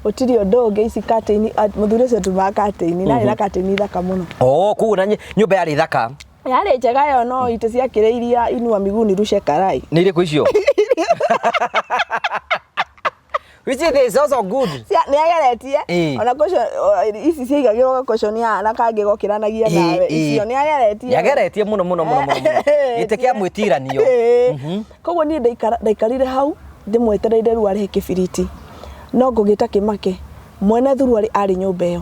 Gũtirĩ ũndũ ũngĩ ici curtain, mũthuri ũcio tumaga curtain, na arĩ na curtain thaka mũno. Oh, koguo na nyũmba yarĩ thaka. Yarĩ njega ĩyo no itĩ ciakĩrĩirie inua miguu nirushe karai. Nĩ irĩkũ icio? Which is also good. Nĩ ageretie ona cushion ici ciaigagĩrwo ga-cushion haha na kangĩ gokĩranagia nawe icio nĩ ageretie. Nĩ ageretie mũno mũno mũno mũno mũno. Gĩtĩ kĩa mwĩtiranio. Koguo niĩ ndaikarire hau ndĩmwetereire rĩu arehe kĩbiriti no ngũgĩta kĩmake mwene thuruarĩ arĩ nyũmba ĩyo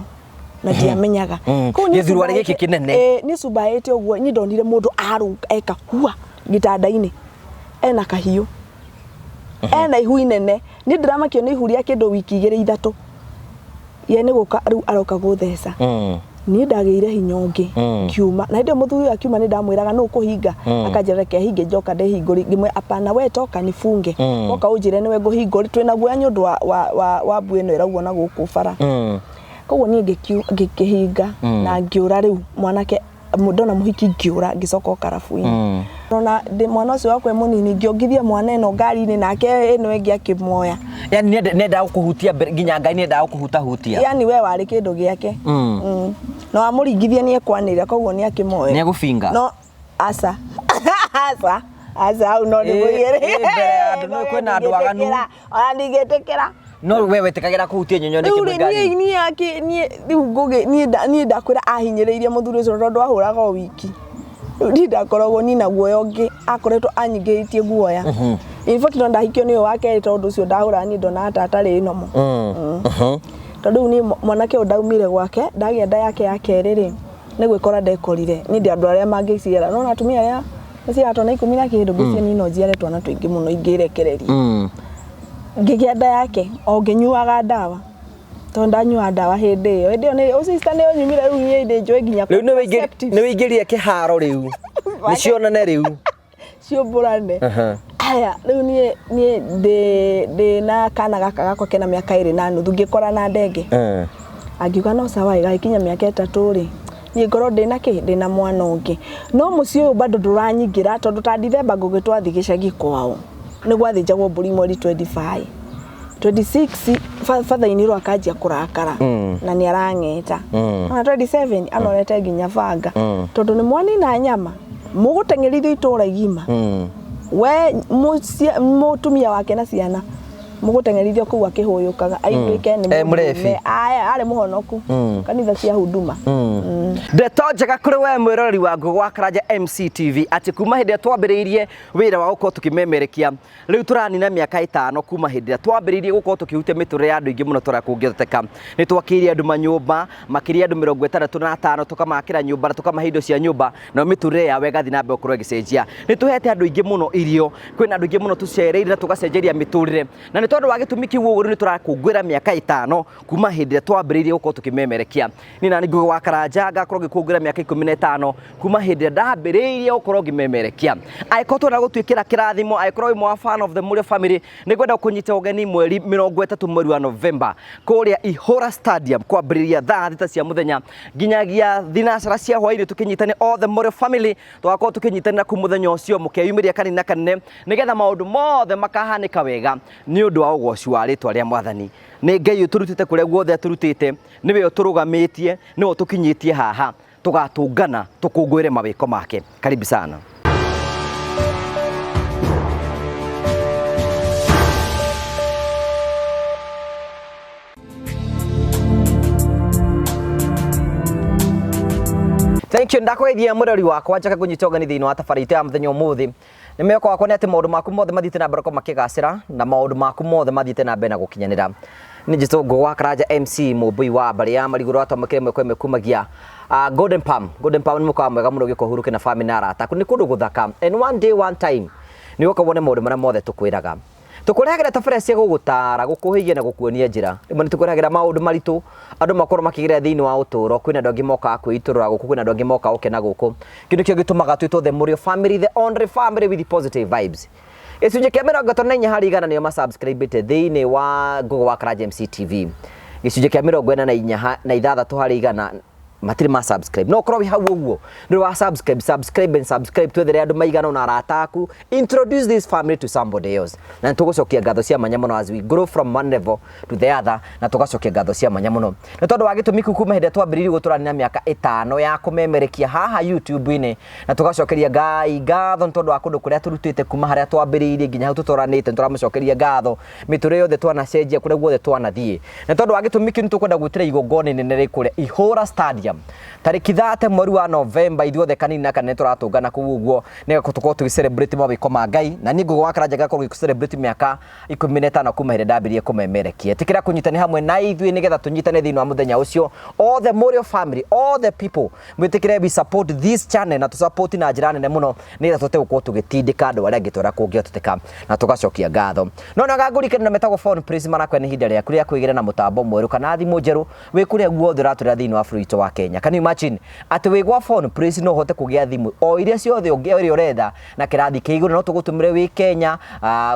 na ndiamenyaga. Koguo niĩ Gĩthuruarĩ gĩkĩ kĩnene. Ĩĩ niĩ cumbaĩte ũguo niĩ ndonire mũndũ arũnga eka hua gĩtanda-inĩ ena kahiũ ena ihu inene niĩ ndĩramakio nĩ ihu rĩa kĩndũ wiki igĩrĩ ithatũ ye nĩ gũka rĩu aroka gũtheca. Niĩ ndagĩire hinya ũngĩ ngiuma na hĩndĩ ĩyo mũthuri ũyũ akiuma nĩ ndamwĩraga nũ ũkũhinga akanjĩra reke hinge njoka ndĩhingũri ngĩmwĩra apana we toka nifunge woka ũnjĩre nĩwe ngũhingũri twĩna guoya nĩ ũndũ wa, wa, wa, wa mbu ĩno ĩraugwo na gũkũ bara. Koguo niĩ ngĩkĩhinga na ngĩũra rĩu mwanake ndona mũhiki ngĩũra ngĩcoka o karabu-inĩ. Ona ndĩ mwana ũcio wakwa e mũnini ngĩongithia mwana ĩno ngari-inĩ nake ĩno ĩngĩ akĩmuoya. Yani nĩendaga gũkũhutia mbere nginya Ngai nĩendaga gũkũhutahutia. Yani we warĩ kĩndũ gĩake. Na wamũringithia nĩ ekwanĩrĩra koguo nĩ akĩmoe. Nĩ egũbinga? No aca. Aca. Aca hau no ndĩmũigĩrĩre. Mbere ya andũ no kwĩna andũ aganu. Ona ndingĩtĩkĩra. No we wetĩkagĩra kũhutia nyonyo nĩkĩ Rĩu mwĩ rĩ ngari-inĩ? niĩ niĩ akĩ niĩ rĩu ngũgĩ niĩ nda niĩ ndakwĩra ahinyĩrĩirie mũthuri ũcio tondũ ahũraga o wiki. Rĩu niĩ ndakoragwo niĩ na guoya ũngĩ akoretwo anyingĩrĩtie guoya. In fact no ndahikio nĩ ũyũ wa kerĩ tondũ ũcio ndahũraga niĩ ndonaga ta atarĩ normal. Tondũ rĩu niĩ mwanake ũyũ ndaumire gwake ndagĩa nda yake ya kerĩ rĩ nĩ gwĩkora ndekorire. Niĩ ndĩ andũ arĩa mangĩciara nĩwona atumia arĩa maciaraga twana ikũmi na kĩndũ ngwĩciria niĩ no njiare twana tũingĩ mũno ingĩrekereria. Ngĩgĩa nda yake o ngĩnyuaga ndawa tondũ ndanyuaga ndawa hĩndĩ ĩyo hĩndĩ ĩyo nĩ ũ sister nĩ ũnyumire rĩu niĩ ndĩ njũĩ nginya Rĩu contraceptives nĩ wĩingĩrire kĩharo rĩu. Nĩ cionane rĩu. Ciũmbũrane. Aya rĩu niĩ niĩ ndĩ ndĩ na kana gaka gakwa kena mĩaka ĩrĩ na nuthu ngĩkora na ndenge. Angiuga no sawa ĩ gagĩkinya mĩaka ĩtatũ rĩ niĩ ngorwo ndĩna kĩ ndĩna mwana ũngĩ. No mũciĩ ũyũ bado ndũranyingĩra tondũ ta Dithemba ngũgĩ twathiĩ gĩcagi kwao. Nĩ gwathĩnjagwo mbũri mweri 25 26 father in law akanjia kũrakara na nĩ arang'eta. Ona 27 anorete nginya banga tondũ nĩ mwanina nyama mũgũteng'erithio itũra igima. We mũtumia wake na ciana mũgũteng'erithio kũu akĩhũyũkaga aiguĩke nĩ Eh, mũrebi. mũndũrũme. Aya arĩ mũhonoku kanitha cia huduma. Ndeto njega kũrĩ we mwĩroreri wa Ngũgũ wa Karanja MCTV atĩ kuma hĩndĩ ĩrĩa twambĩrĩirie wĩra wa gũkorwo tũkĩmemerekia rĩu tũranina mĩaka ĩtano kuma hĩndĩ ĩrĩa twambĩrĩirie gũkorwo tũkĩhutia mĩtũrĩre ya andũ aingĩ mũno tũrĩa kũngĩhoteka. Nĩ twakĩire andũ manyũmba makĩria andũ 65 tũkamakĩra nyũmba na tũkamahe indo cia nyũmba nayo mĩtũrĩre yao ĩgathiĩ na mbere gũkorwo ĩgĩcenjia. Nĩ tũhete andũ aingĩ mũno irio, kwĩna andũ aingĩ mũno tũcereire na tũgacenjeria mĩtũrĩre na nĩ tondũ wa gĩtũmi kĩu ũguo rĩu nĩ tũrakũngũĩra mĩaka ĩtano kuma hĩndĩ ĩrĩa twambĩrĩirie gũkorwo tũkĩmemerekia. Niĩ nani Ngũgĩ wa Karanja ngakorwo ngĩkũngũĩra mĩaka 15 kuma hĩndĩ ĩrĩa ndambĩrĩirie gũkorwo ngĩmemerekia. Angĩkorwo twenda gũtuĩkĩra kĩrathimo, angĩkorwo wĩ ũmwe wa fan of the Mũrĩo family, nĩ ngwenda gũkũnyita ũgeni mweri 30 mweri wa November kũrĩa Ihũra Stadium kwambĩrĩria thaa 6 cia mũthenya nginyagia thinacara cia hwainĩ tũkĩnyitane all the Mũrĩo family tũgakorwo tũkĩnyitanĩra kũu mũthenya ũcio mũkeyumĩria kanini na kanene nĩgetha maũndũ mothe makahanĩka wega nĩ ũndũ wa ũgoci wa rĩtwa rĩa Mwathani. Nĩ Ngai ũtũrutĩte kũrĩa guothe atũrutĩte, nĩwe ũtũrũgamĩtie, nĩwe ũtũkinyĩtie haha, tũgatũngana tũkũngũĩre mawĩko make. Karibu sana. Thank you ndakũgeithia mũrori wakwa njoke ngũnyite ũgeni thĩinĩ wa tabarĩra itũ ya mũthenya ũmũthĩ. Nĩ mwĩhoko wakwa nĩ atĩ maũndũ maku mothe mathiĩte na mbere gũkorwo makĩgacĩra na maũndũ maku mothe mathiĩte na mbere na gũkinyanĩra. Nĩ njĩtwo Ngũgũ wa Karanja MC mũmbũi wa mbarĩ ya Marigũ rwa twamũkĩra ĩmwe kwa ĩmwe kumagia Golden Palm. Golden Palm nĩ mũkawa mwega mũno ũgĩũka ũhurũke na family na arata aku. Nĩ kũndũ gũthaka and one day one time nĩ ũgoka wone maũndũ marĩa mothe tũkwĩraga. Tũkũrehagĩra tabarĩra cia gũgũtaara, gũkũhĩgia na gũkuonia njĩra. Rĩmwe nĩ tũkũrehagĩra maũndũ maritũ andũ makorwo makĩgerera thĩinĩ wa ũtũũro. Kwĩna andũ angĩ mokaga kwĩitũrũra gũkũ, kwĩna andũ angĩ mokaga gũkena gũkũ. Kĩndũ kĩo gĩtũmaga twĩtwo the Mũrĩo family, the only family with positive vibes. Gĩcunjĩ kĩa 54 harĩ igana nĩo masubscribĩte thĩinĩ wa Ngũgũ wa Karanja MC TV. Gĩcunjĩ kĩa 46 harĩ igana Matirĩ ma subscribe, no ũkorwo wĩ hau ũguo nĩ wa subscribe, subscribe and subscribe. Twethere andũ maigana ona arata aku, introduce this family to somebody else, na nĩ tũgũcokia ngatho cia mwanya mũno as we grow from one level to the other, na tũgacokia ngatho cia mwanya mũno nĩ tondũ wa gĩtũmi kĩu. Kuma hĩndĩ ĩrĩa twambĩrĩirie gũtũrania mĩaka 5 ya kũmemerekia haha YouTube-inĩ, na tũgacokeria Ngai ngatho nĩ tondũ wa kũndũ kũrĩa tũrutĩte, kuma harĩa twambĩrĩirie nginya hau tũtwaranĩte. Nĩ tũramũcokeria ngatho mĩtũrĩre yothe twanacenjia, kũrĩa guothe twanathiĩ. Na tondũ wa gĩtũmi kĩu, nĩ tũkwenda gwĩtĩra igongona inene rĩ kũrĩa Ihũra Stadium tarĩki 30 mweri wa Novemba. Ithuothe kanini na kanene tũratũngana kũu ũguo nĩgetha tũkorwo tũgĩ celebrate mawĩko ma Ngai, na niĩ Ngũgĩ wa Karanja ngakorwo ngĩ celebrate mĩaka 15 kuma hĩndĩ ndambirie kũmemerekia. Ĩtĩkĩra kũnyitania hamwe na ithuĩ nĩgetha tũnyitane thĩinĩ wa mũthenya ũcio. All the Morio family, all the people, mwĩtĩkĩre we support this channel na tũsupport na njĩra nene mũno nĩgetha tũhote gũkorwo tũgĩtindĩka andũ arĩa angĩ tũrĩa kũngĩhoteteka, na tũgacokia ngatho. No nĩ ngũrikana na metagwo Phone Place, marakwĩra nĩ ihinda rĩaku rĩa kwĩgĩra na mũtambo mwerũ kana thimũ njerũ wĩ kũrĩa guothe ũratũrĩra thĩinĩ wa bũrũri witũ wa Kenya. Can you imagine atĩ wĩ gwa Phone Place no ũhote kũgĩa thimũ o iria ciothe ũngĩ ĩrĩa ũretha na kĩrathi kĩa igũrũ? No tũgũtũmĩre wĩ Kenya,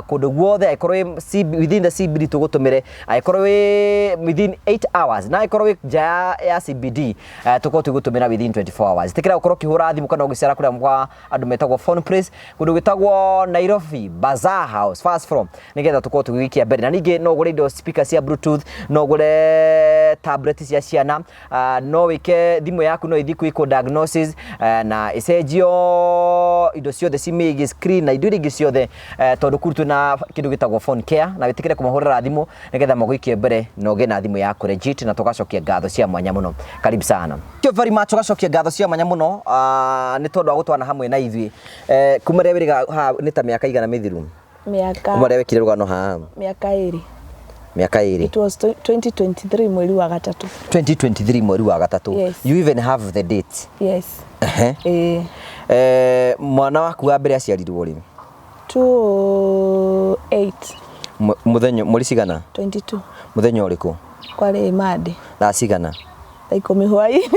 kũndũ guothe, angĩkorwo wĩ within the CBD tũgũtũmĩre, angĩkorwo wĩ within 8 hours, na angĩkorwo wĩ nja ya CBD, tũkorwo tũgũtũmĩra within 24 hours. Ĩtĩkĩra gũkorwo ũkĩhũra thimũ kana ũgĩcera kũrĩa kwa andũ metagwo Phone Place, kũndũ gwĩtagwo Nairobi Bazaar House, first floor, nĩgetha tũkorwo tũgĩgĩkia mbere. Na ningĩ no ũgũre indo, speaker cia bluetooth, no ũgũre tablet cia ciana, no wĩke thimũ yaku no ĩthiĩ kwĩkwo diagnosis, na ĩcenjio indo ciothe cimĩgiĩ screen na indo iria ingĩ ciothe, tondũ kũu twĩna kĩndũ gĩtagwo phone care. Na wĩtĩkĩre kũmahũrĩra thimũ nĩgetha magũikie mbere na ũgĩe na thimũ yaku legit, na tũgacokia ngatho cia mwanya mũno. Karibu sana. Thank you very much. Tũgacokia ngatho cia mwanya mũno nĩ tondũ wa gũtwana hamwe na ithuĩ. Kuma rĩrĩa wĩrĩga haha nĩ ta mĩaka igana mĩthiru? Mĩaka Kuma rĩrĩa wekire rũgano haha? Mĩaka 2. Mĩaka 2. It was 2023 mweri wa gatatũ. 2023 mweri wa gatatũ? Yes. You even have the date? Yes. Ehe. Ĩĩ. Mwana waku wa mbere aciarirwo rĩ? 28. Mũthenya, mweri cigana? 22. Mũthenya ũrĩkũ? Kwarĩ Monday. Thaa cigana? Thaa 10 hwaĩ-inĩ.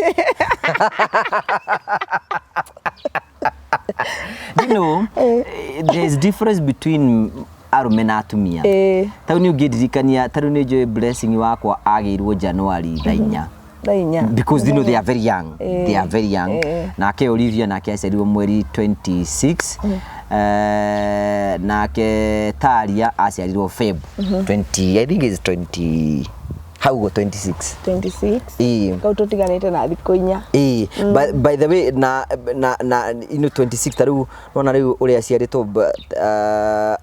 There's difference between arũme na atumia. Tarĩu nĩ ũngĩndirikania, tarĩu nĩ njũĩ Blessing wakwa agĩirwo January thaa 4. Thaa 4. Because they are very young, they are very young. Nake Olivia nake aciarirwo mweri 26, nake Taria aciarirwo Feb 20, I think is 20 hau ũguo, 26. 26. Ĩĩ. Kau tũtiganĩte na thikũ 4. Ĩĩ, by the way, na 26 ta rĩu nona rĩu ũrĩa aciarĩtwo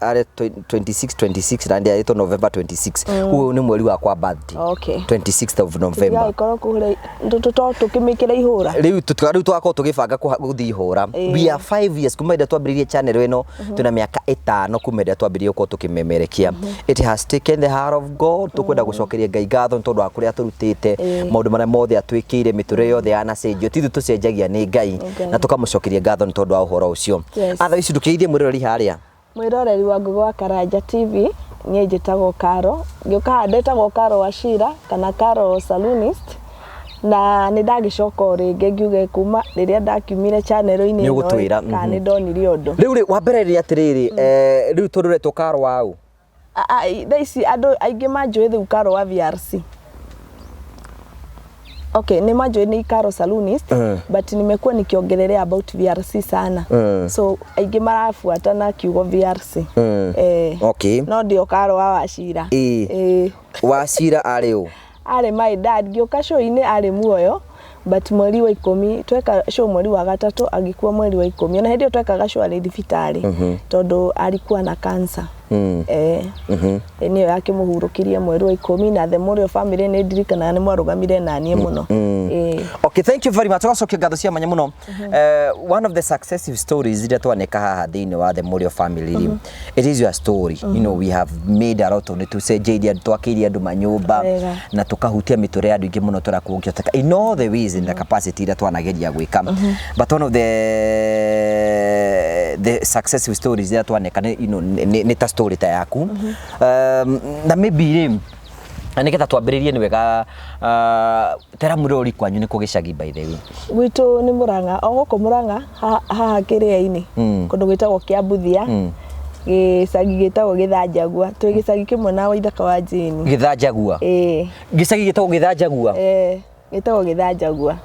arĩ 26 26 na ndiarĩtwo November 26, ũyũ nĩ mweri wakwa birthday. 26th of November. Tũtigagĩkorwo kũrĩa tũkorwo tũkĩmĩkĩra ihũra. Rĩu tũgakorwo tũgĩbanga gũthiĩ ihũra. We are 5 years kuma hĩndĩ ĩrĩa twambĩrĩirie channel ĩno. Twĩna mĩaka 5 kuma hĩndĩ ĩrĩa twambĩrĩirie gũkorwo tũkĩmemerekia. It has taken the heart of God. Tũkwenda gũcokeria Ngai ngatho nĩ tondũ wa kũrĩa atũrutĩte, maũndũ marĩa mothe atwĩkĩire, mĩtũrĩre yothe yanacenjio. Ti ithuĩ tũcenjagia, nĩ Ngai. Ngai. Na tũkamũcokeria ngatho nĩ tondũ wa ũhoro ũcio. Yes. Otherwise, ndũkĩgeithie mwĩroreri harĩa. Mwĩroreri wa Ngũgĩ wa Karanja TV, niĩ njĩtagwo Karo. Ngĩũka haha ndetagwo Karo Wachira kana Karo Salonist, na nĩ ndagĩcoka o rĩngĩ ngiuge kuma rĩrĩa ndakiumire channel-inĩ Nĩ ĩno ĩ, ũgũtwĩra, kana nĩ ndonire ũndũ. Rĩu rĩ, wa mbere nĩ atĩrĩrĩ, rĩu tondũ ũretwo Karo waũ? Thaa ici andũ aingĩ manjũĩ rĩu Karo wa VRC. Okay, nĩ manjũĩ nĩ Karo Salonist, but nimekuwa nikiongelelea about VRC sana. So aingĩ marabuata na kiugo VRC. No ndio Karo wa Wachira. Wachira arĩ ũ? Arĩ my dad. Ngĩũka show-inĩ arĩ muoyo, but mweri wa 10 tweka show, mweri wa gatatũ agĩkua mweri wa 10. Ona hĩndĩ ĩyo twekaga show arĩ thibitarĩ tondũ alikuwa na cancer. Nĩyo yakĩmũhurũkirie mweri wa 10, na the Morio family nĩ ndirikanaga nĩ mwarũgamire naniĩ mũno. Okay, thank you very much. Tũgacokia ngatho cia mwanya mũno. One of the successive stories iria twaneka haha thĩinĩ wa the Morio family rĩ, it is your story. We have made a lot of, nĩ tũcenjeirie andũ, twakĩirie andũ manyũmba na tũkahutia mĩtũrĩre ya andũ aingĩ mũno tũrĩa kũngĩhoteka in all the ways, in the capacity iria twanageria gwĩka. But one of the successive stories iria twaneka nĩ, nĩ ta story ta yaku. Na maybe rĩ, na nĩgetha twambĩrĩrie nĩ wega, tera mũrori kwanyu nĩ kũ gĩcagi, by the way? Gwitũ nĩ Mũrang'a, o gũkũ Mũrang'a, haha kĩrĩa-inĩ, kũndũ gwĩtagwo Kĩambuthia, gĩcagi gĩtagwo Gĩthanjagua. Twĩ gĩcagi kĩmwe na Waithaka wa Jane. Gĩthanjagua? Ĩĩ. Gĩcagi gĩtagwo Gĩthanjagua? Ĩĩ, gĩtagwo Gĩthanjagua.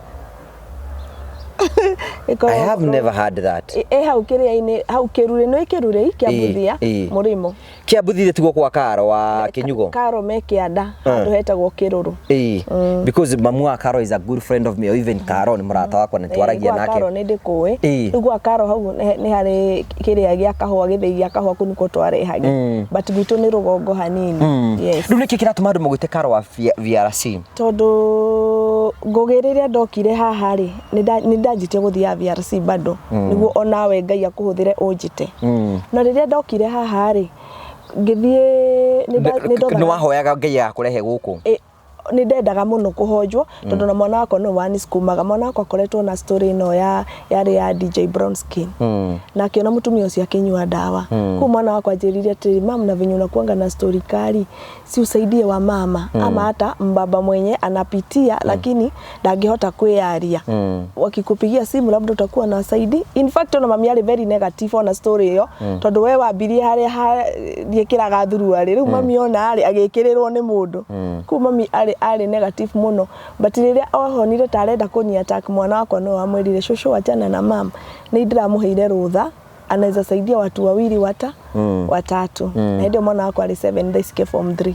I have never heard that. Ĩ hau kĩrĩa-inĩ, hau Kĩrurĩ, nĩ Kĩrurĩ kĩa Buthia, mũrĩmo. Kĩa Buthia tiguo kwa Karo wa Kĩnyugo? Karo me kĩanda, handũ hetagwo Kĩrũrũ. Ĩĩ, because mamu wa Karo is a good friend of me, or even Karo nĩ mũrata wakwa nĩ twaragia nake. Gwa Karo nĩ ndĩkũĩ. Rĩu gwa Karo hau nĩ harĩ kĩrĩa gĩa kahũa, gĩthĩi gĩa kahũa kũu nĩkuo twarehage. But gwitũ nĩ rũgongo hanini. Yes. Rĩu nĩkĩ kĩratũma andũ magwĩte Karo wa VRC? Tondũ Ngũgĩ rĩrĩa ndokire haha rĩ, nĩ ndanjĩtie gũthiaga VRC bado nĩguo onawe Ngai akũhũthĩre ũnjĩte. Na rĩrĩa ndokire haha rĩ, ngĩthiĩ nĩ wahoyaga Ngai agakũrehe gũkũ? Nĩ ndendaga mũno kũhonjwo tondũ na mwana wakwa nĩwe wanisukumaga. Mwana wakwa akoretwo na story ĩno ya yarĩ ya DJ Brown Skin na akĩona mũtumia ũcio akĩnyua ndawa. Koguo mwana wakwa anjĩrire atĩrĩrĩ, mam na venye unakuanga na story kali si usaidie wa mama ama hata mbaba mwenye anapitia lakini ndangĩhota kwĩyaria wakikupigia simu labda utakuwa na saidi. In fact ona mami arĩ very negative ona story ĩyo tondũ we wambirie harĩa ndiĩkĩraga thuruarĩ rĩu mami ona rĩ agĩkĩrĩrwo nĩ mũndũ kũu mami arĩ negative mũno, but rĩrĩa ohonire ta arenda kũni attack, mwana wakwa nĩwe wamwĩrire, shosho achana na mam, nĩ ndĩramũheire rũtha, anaweza saidia watu wawili watatu. Na hĩndĩ ĩyo mwana wakwa arĩ 7, thaa ici ke form 3.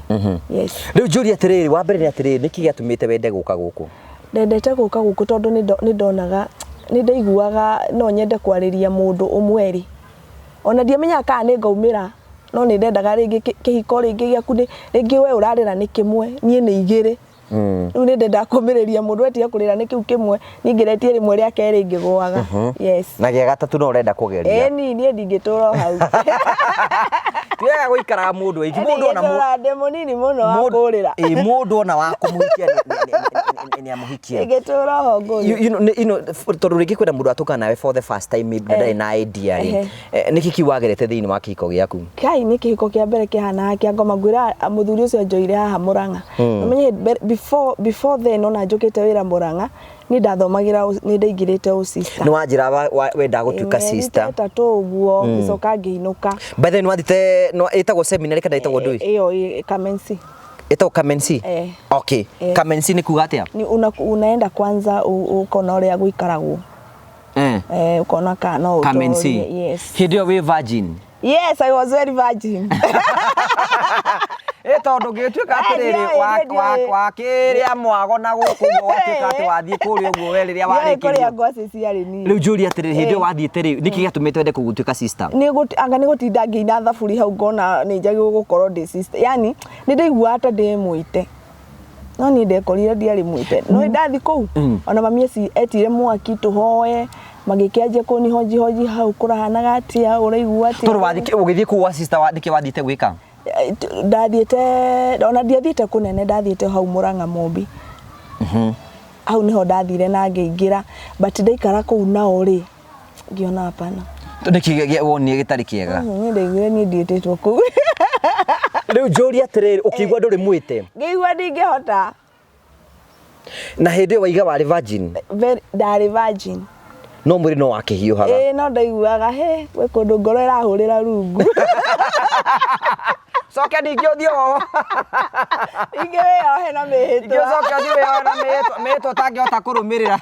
Yes. Rĩu njũrie atĩrĩrĩ, wa mbere nĩ atĩrĩrĩ, nĩkĩ gĩatũmĩte wende gũka gũkũ? Ndendete gũka gũkũ tondũ nĩ ndonaga, nĩ ndaiguaga no nyende kwarĩria mũndũ ũmwe rĩ, ona ndiamenyaga kana nĩ ngaumĩra, no nĩ ndendaga rĩngĩ kĩhiko rĩngĩ gĩaku nĩ rĩngĩ we ũrarĩra nĩ kĩmwe, niĩ nĩ igĩrĩ. Rĩu nĩ ndendaga kũmĩrĩria mũndũ we tiga kũrĩra nĩ kĩu kĩmwe, niĩ ngeretie rĩmwe rĩa kerĩ ngĩgũaga. Yes. Na gĩa gatatũ no ũrenda kũgeria. Ĩni, niĩ ndingĩtũra o hau. Ti wega gũikaraga mũndũ wiki, mũndũ ona Ndingĩtũra, ndĩ mũnini mũno wa kũrĩra. Ĩ, mũndũ ona wa kũmũhikia nĩ amũhikie. Ndingĩtũra ho ngũrĩ. You know, tondũ rĩngĩ kwĩna mũndũ atũkana nawe for the first time maybe ndarĩ na idea rĩ. Nĩkĩ kĩu wagerete thĩinĩ wa kĩhiko gĩaku? Kai nĩ kĩhiko kĩa mbere kĩhanaga kĩa ngoma, ngwĩra mũthuri ũcio njoire haha Mũrang'a. Ũmenye before then ona njũkĩte wĩra Mũrang'a, niĩ ndathomagĩra, nĩ ndaingĩrĩte ũsister. Nĩ wanjĩra wendaga gũtuĩka sister. Ĩtatũ ũguo, ngĩcoka ngĩinũka. By the way, nĩ wathiĩte, ĩtagwo seminary kana ĩtagwo ndũĩ? Ĩyo Kamensi. Ĩtagwo Kamensi? Okay. Kamensi nĩ kuga atĩa? Ni unaenda kwanza ũkona ũrĩa gũikaragwo. Ũkona kana no Kamensi. Yes. Hĩndĩ ĩyo wĩ virgin? Yes, I was very virgin. Ĩ tondũ ngĩtuĩka atĩrĩrĩ, wakĩrĩa mwago na gũkũ ũguo gwatuĩka atĩ wathiĩ kũrĩa ũguo we rĩrĩa warĩkirie. Kũrĩa ngwacĩ ciarĩ niĩ. Rĩu njũrie atĩrĩrĩ, hĩndĩ ĩyo wathiĩte rĩ, nĩkĩ gĩatũmĩte wende gũtuĩka sister? Anga nĩ gũtinda ngĩina thaburi hau ngona nĩ njagĩrĩirwo gũkorwo ndĩ sister. Yani nĩ ndaiguaga ta ndĩ mwĩte. No niĩ ndekorire ndiarĩ mwĩte. No ndathiĩ kũu, ona mami etire mwaki tũhoe, magĩkĩanjia kũnihojihoji hau kũrahanaga atĩa, ũraigua atĩa. Tondũ wathiĩ ũgĩthiĩ kũu gwa sister nĩkĩ wathiĩte gwĩka? Ndathiĩte, ona ndiathiĩte kũnene, ndathiĩte hau Mũrang'a Mũmbi. Hau nĩho ndathire na ngĩingĩra, but ndaikara kũu nao rĩ, ngĩona hapana. Nĩkĩ wonire gĩtarĩ kĩega? Niĩ ndaiguire niĩ ndiĩtĩtwo kũu. Rĩu njũrie atĩrĩrĩ, ũkĩigua ndũrĩ mwĩte? Ngĩigua ndingĩhota. Na hĩndĩ ĩyo waiga warĩ virgin? Ndarĩ virgin. No mwĩrĩ no wakĩhiũhaga? Ĩĩ, no ndaiguaga he gwĩ kũndũ ngoro ĩrahũrĩra rungu. Coke ningĩ ũthiĩ oho. Ningĩ wĩyohe na mĩhĩtwa. Ningĩ ũcoke ũthiĩ wĩyohe na mĩhĩtwa, mĩhĩtwa ũtangĩhota kũrũmĩrĩra.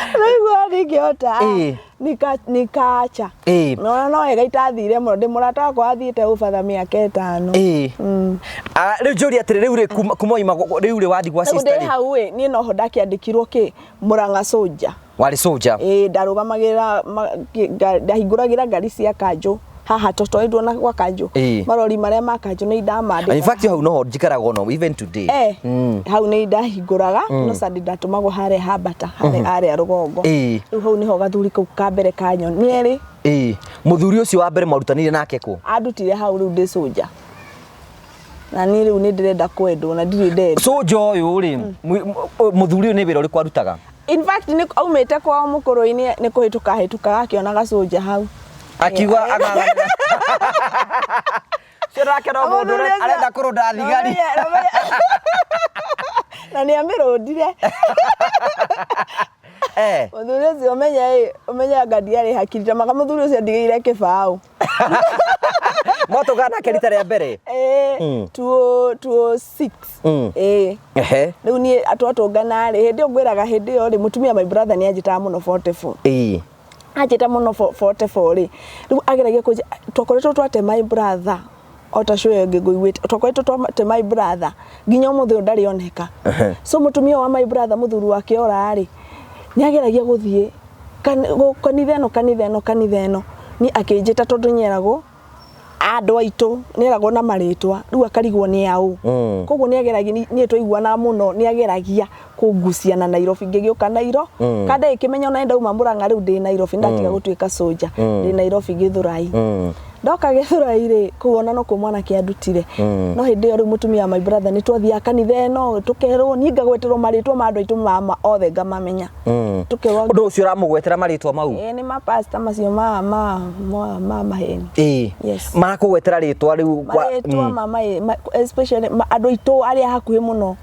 Ndaigua ndingĩhota. Nikaacha. No no wega itathire mũno, ndĩ mũrata wakwa wathiĩte ũbatha mĩaka 5. Rĩu njũrie atĩrĩ, rĩu rĩ, kuma waima rĩu rĩ wathiĩ gwa sister rĩ? Rĩu ndĩ hau ĩ, niĩ noho ndakĩandĩkirwo kĩ, Mũrang'a soldier. Warĩ soldier? Ĩĩ, ndarũgamagĩrĩra, ndahingũragĩra ngari cia kanjũ haha tondũ nduona gwa kanjũ. Marori marĩa ma kanjũ nĩ ndamandĩkaga. In fact hau noho njikaraga ono even today. Hau nĩ ndahingũraga, no Sunday ndatũmagwo harĩa Hambata, harĩa rũgongo. Rĩu hau nĩho gathuri kau ka mbere kanyonire rĩ. Mũthuri ũcio wa mbere mwarutanire nake kũ? Andutire hau rĩu ndĩ soldier. Na niĩ rĩu nĩ ndĩrenda kwendwo na ndirĩ ndendwo. Soldier ũyũ rĩ, mũthuri ũyũ nĩ wĩra ũrĩkũ arutaga? In fact nĩ aumĩte kwao mũkũrũ-inĩ nĩ kũhĩtũka hĩtũkaga akĩona gacoja hau. Akiuga ang'ang'anĩra. Ũcio nake no mũndũ arenda kũrũnda thigari. Na nĩ amĩrũndire. Mũthuri ũcio ũmenye anga ndiarĩ hakiri ta maka mũthuri ũcio andigĩire kĩbaũ. Mwatũngana nake rita rĩa mbere? Ĩĩ. 206. Ĩĩ. Rĩu niĩ twatũngana rĩ, hĩndĩ ĩyo ngwĩraga, hĩndĩ ĩyo rĩ, mũtumia my brother nĩ anjĩtaga mũno 44. Anjĩta mũno 44 rĩ, rĩu ageragia kũnjĩ, twakoretwo twate my brother o ta show ĩyo ĩngĩ ngũiguĩte, twakoretwo twate my brother nginya ũmũthĩ ũyũ ndarĩ oneka. So mũtumia wa my brother, mũthuri wake ora rĩ, nĩ ageragia gũthiĩ kanitha ĩno, kanitha ĩno, kanitha ĩno, niĩ akĩnjĩta tondũ nyeragwo andũ aitũ, nĩeragwo na marĩtwa, rĩu akarigwo nĩ aũ. Koguo nĩ ageragia, niĩ twaiguanaga mũno, nĩ ageragia kũngucia na Nairobi, ngĩgĩũka Nairo. Kanda ĩkĩmenya ona ndauma Murang'a, rĩu ndĩ Nairobi, ndatiga gũtuĩka soldier, ndĩ Nairobi Gĩthũrai. Ndoka Gĩthũrai rĩ, kũu ona nokuo mwanake andutire. No hĩndĩ ĩyo rĩu mũtumia wa my brother nĩ twathiaga kanitha ĩno, tũkerwo, niĩ ngagweterwo marĩtwa ma andũ aitũ mama othe ngamamenya. Tũkerwo. Ũndũ ũcio ũramũgwetera marĩtwa mau? Ĩĩ, nĩ mapasta macio ma maheni. Yes. Marakũgwetera rĩtwa rĩu Marĩtwa ma especially andũ aitũ arĩa hakuhĩ mũno.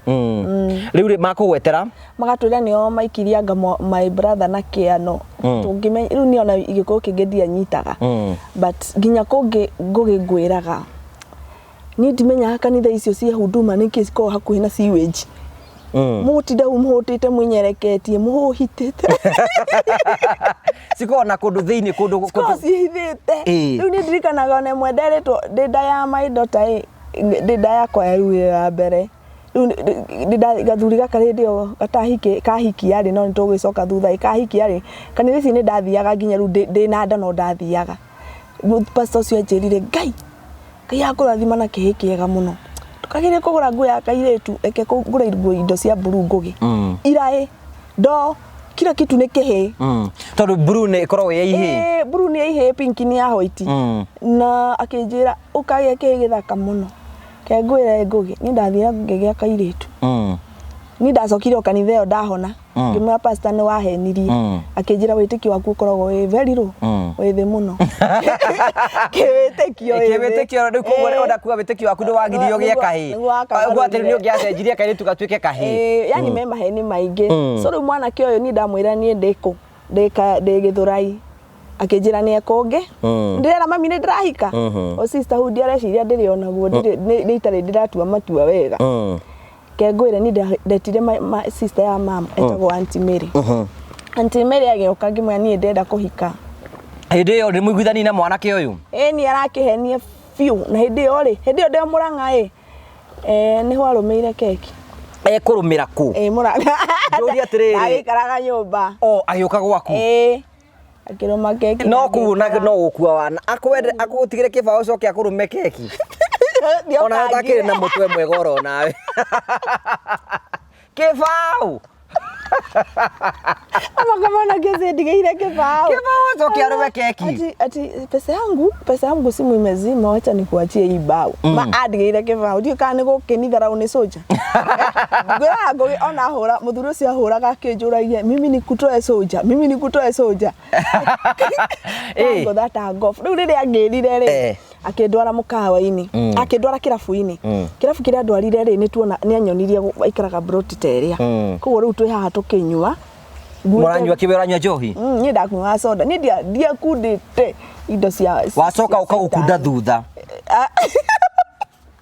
Rĩu rĩ makũgwetera? Magatwĩra nĩo maikirie anga my brother na kĩano. Tũngĩmenya rĩu niĩ ona Gĩkũyũ kĩngĩ ndianyitaga. But nginya kũngĩ Ngũgĩ ngwĩraga, niĩ ndimenyaga kanitha icio cia huduma nĩkĩ cikoragwo hakuhĩ na sewage. Mũgũtinda hau mũhũtĩte, mwĩnyereketie, mũhũhitĩte. Cikoragwo na kũndũ thĩinĩ kũndũ Cikoragwo ciĩhithĩte. Rĩu niĩ ndirikanaga ona ĩmwe nderitwo ndĩ nda ya my daughter ĩ, ndĩ nda yakwa ya rĩu ya mbere. Rĩu gathuri gaka hĩndĩ ĩyo kahikia rĩ, no nĩ tũgũgĩcoka thutha ĩ, kahikia rĩ, kanitha ici nĩ ndathiaga nginya rĩu ndĩna nda no ndathiaga. Pastor ũcio anjĩrire, Ngai, Ngai akũrathima na kĩhĩ kĩega mũno. Ndũkagerie kũgũra nguo ya kairĩtu, reke ngũre nguo indo cia blue Ngũgĩ. Iraĩ, ndoo, kila kitu nĩ kĩhĩ. Tondũ blue nĩ ĩkoragwo ĩ ya ihĩĩ. Ĩĩ, blue nĩ ya ihĩĩ, pink nĩ ya white. Na akĩnjĩra ũkagĩa kĩhĩ gĩthaka mũno. Reke ngwĩre Ngũgĩ, niĩ ndathire ngĩgĩa kairĩtu. Niĩ ndacokire o kanitha ĩyo ndahona. Ngĩmwĩra, pastor, nĩ wahenirie. Akĩnjĩra wĩtĩkio waku ũkoragwo wĩ very low, wĩ thĩ mũno. Kĩwĩtĩkio wĩ thĩ. Kĩwĩtĩkio rĩu koguo ũrenda kuga wĩtĩkio waku nĩ wagiririo ũgĩe kahĩĩ. Nĩguo wakagarũrire. Ũguo atĩ nĩ ũngĩacenjirie kairĩtu gatuĩke kahĩĩ. Ĩĩ, yani me maheni maingĩ. So rĩu mwanake ũyũ niĩ ndamwĩra niĩ ndĩ kũ? Ndĩ Gĩthũrai. Akĩnjĩra nĩ ekũngĩ. Ndĩrera mami nĩ ndĩrahika. O sisterhood areciria ndĩrĩ onaguo, ndirĩ nĩ itarĩ ndĩratua matua wega. Ke ngwĩre, niĩ ndetire sister ya mam etagwo Auntie Mary. Auntie Mary agĩũka, ngĩmwĩra niĩ ndĩrenda kũhika. Hĩndĩ ĩyo nĩ mũiguithani na mwanake ũyũ? Ĩĩ, niĩ arakĩhenia biũ, na hĩndĩ ĩyo rĩ, hĩndĩ ĩyo ndĩ o Mũrang'a ĩ, nĩho arũmĩire keki. Ekũrũmĩra kũ? Ĩ Mũrang'a. Njũrie atĩrĩrĩ. Agĩikaraga nyũmba. O agĩũka gwaku? Ĩĩ. Akĩrũma keki. No kuuna no gũkua wana akwende akũtigĩre kĩbaũ ũcoke akũrũme keki. Ona ũtakĩrĩ na mũtwe mwega oro nawe. Kĩbaũ. Ama kama na kesi ndigĩire kĩbaũ. Kĩbaũ ũcoke arũme keki. Ati pesa yangu simu imezima, wacha nikuachie hii bao. Ma andigĩire kĩbaũ. Ndiũĩ kana nĩ gũkĩnitharau nĩ soja. Ngwĩraga Ngũgĩ ona ahũra mũthuri ũcio ahũraga akĩnjũragia, mimi nikutoe soja, mimi nikutoe soja. Ngũtha ta golf. Rĩu rĩrĩa angĩrire rĩ, akĩndwara mũkawa-inĩ, akĩndwara kĩrabu-inĩ. Kĩrabu kĩrĩa andwarire rĩ, nĩ tuona nĩ anyonirie aikaraga broti ta ĩrĩa. Koguo rĩu twĩ haha tũkĩnyua. Mũranyua kĩwe, ũranyua njohi? Niĩ ndakunyuaga soda. Niĩ ndiakundĩte indo cia Wacoka cia ũkagũkunda citani. Thutha.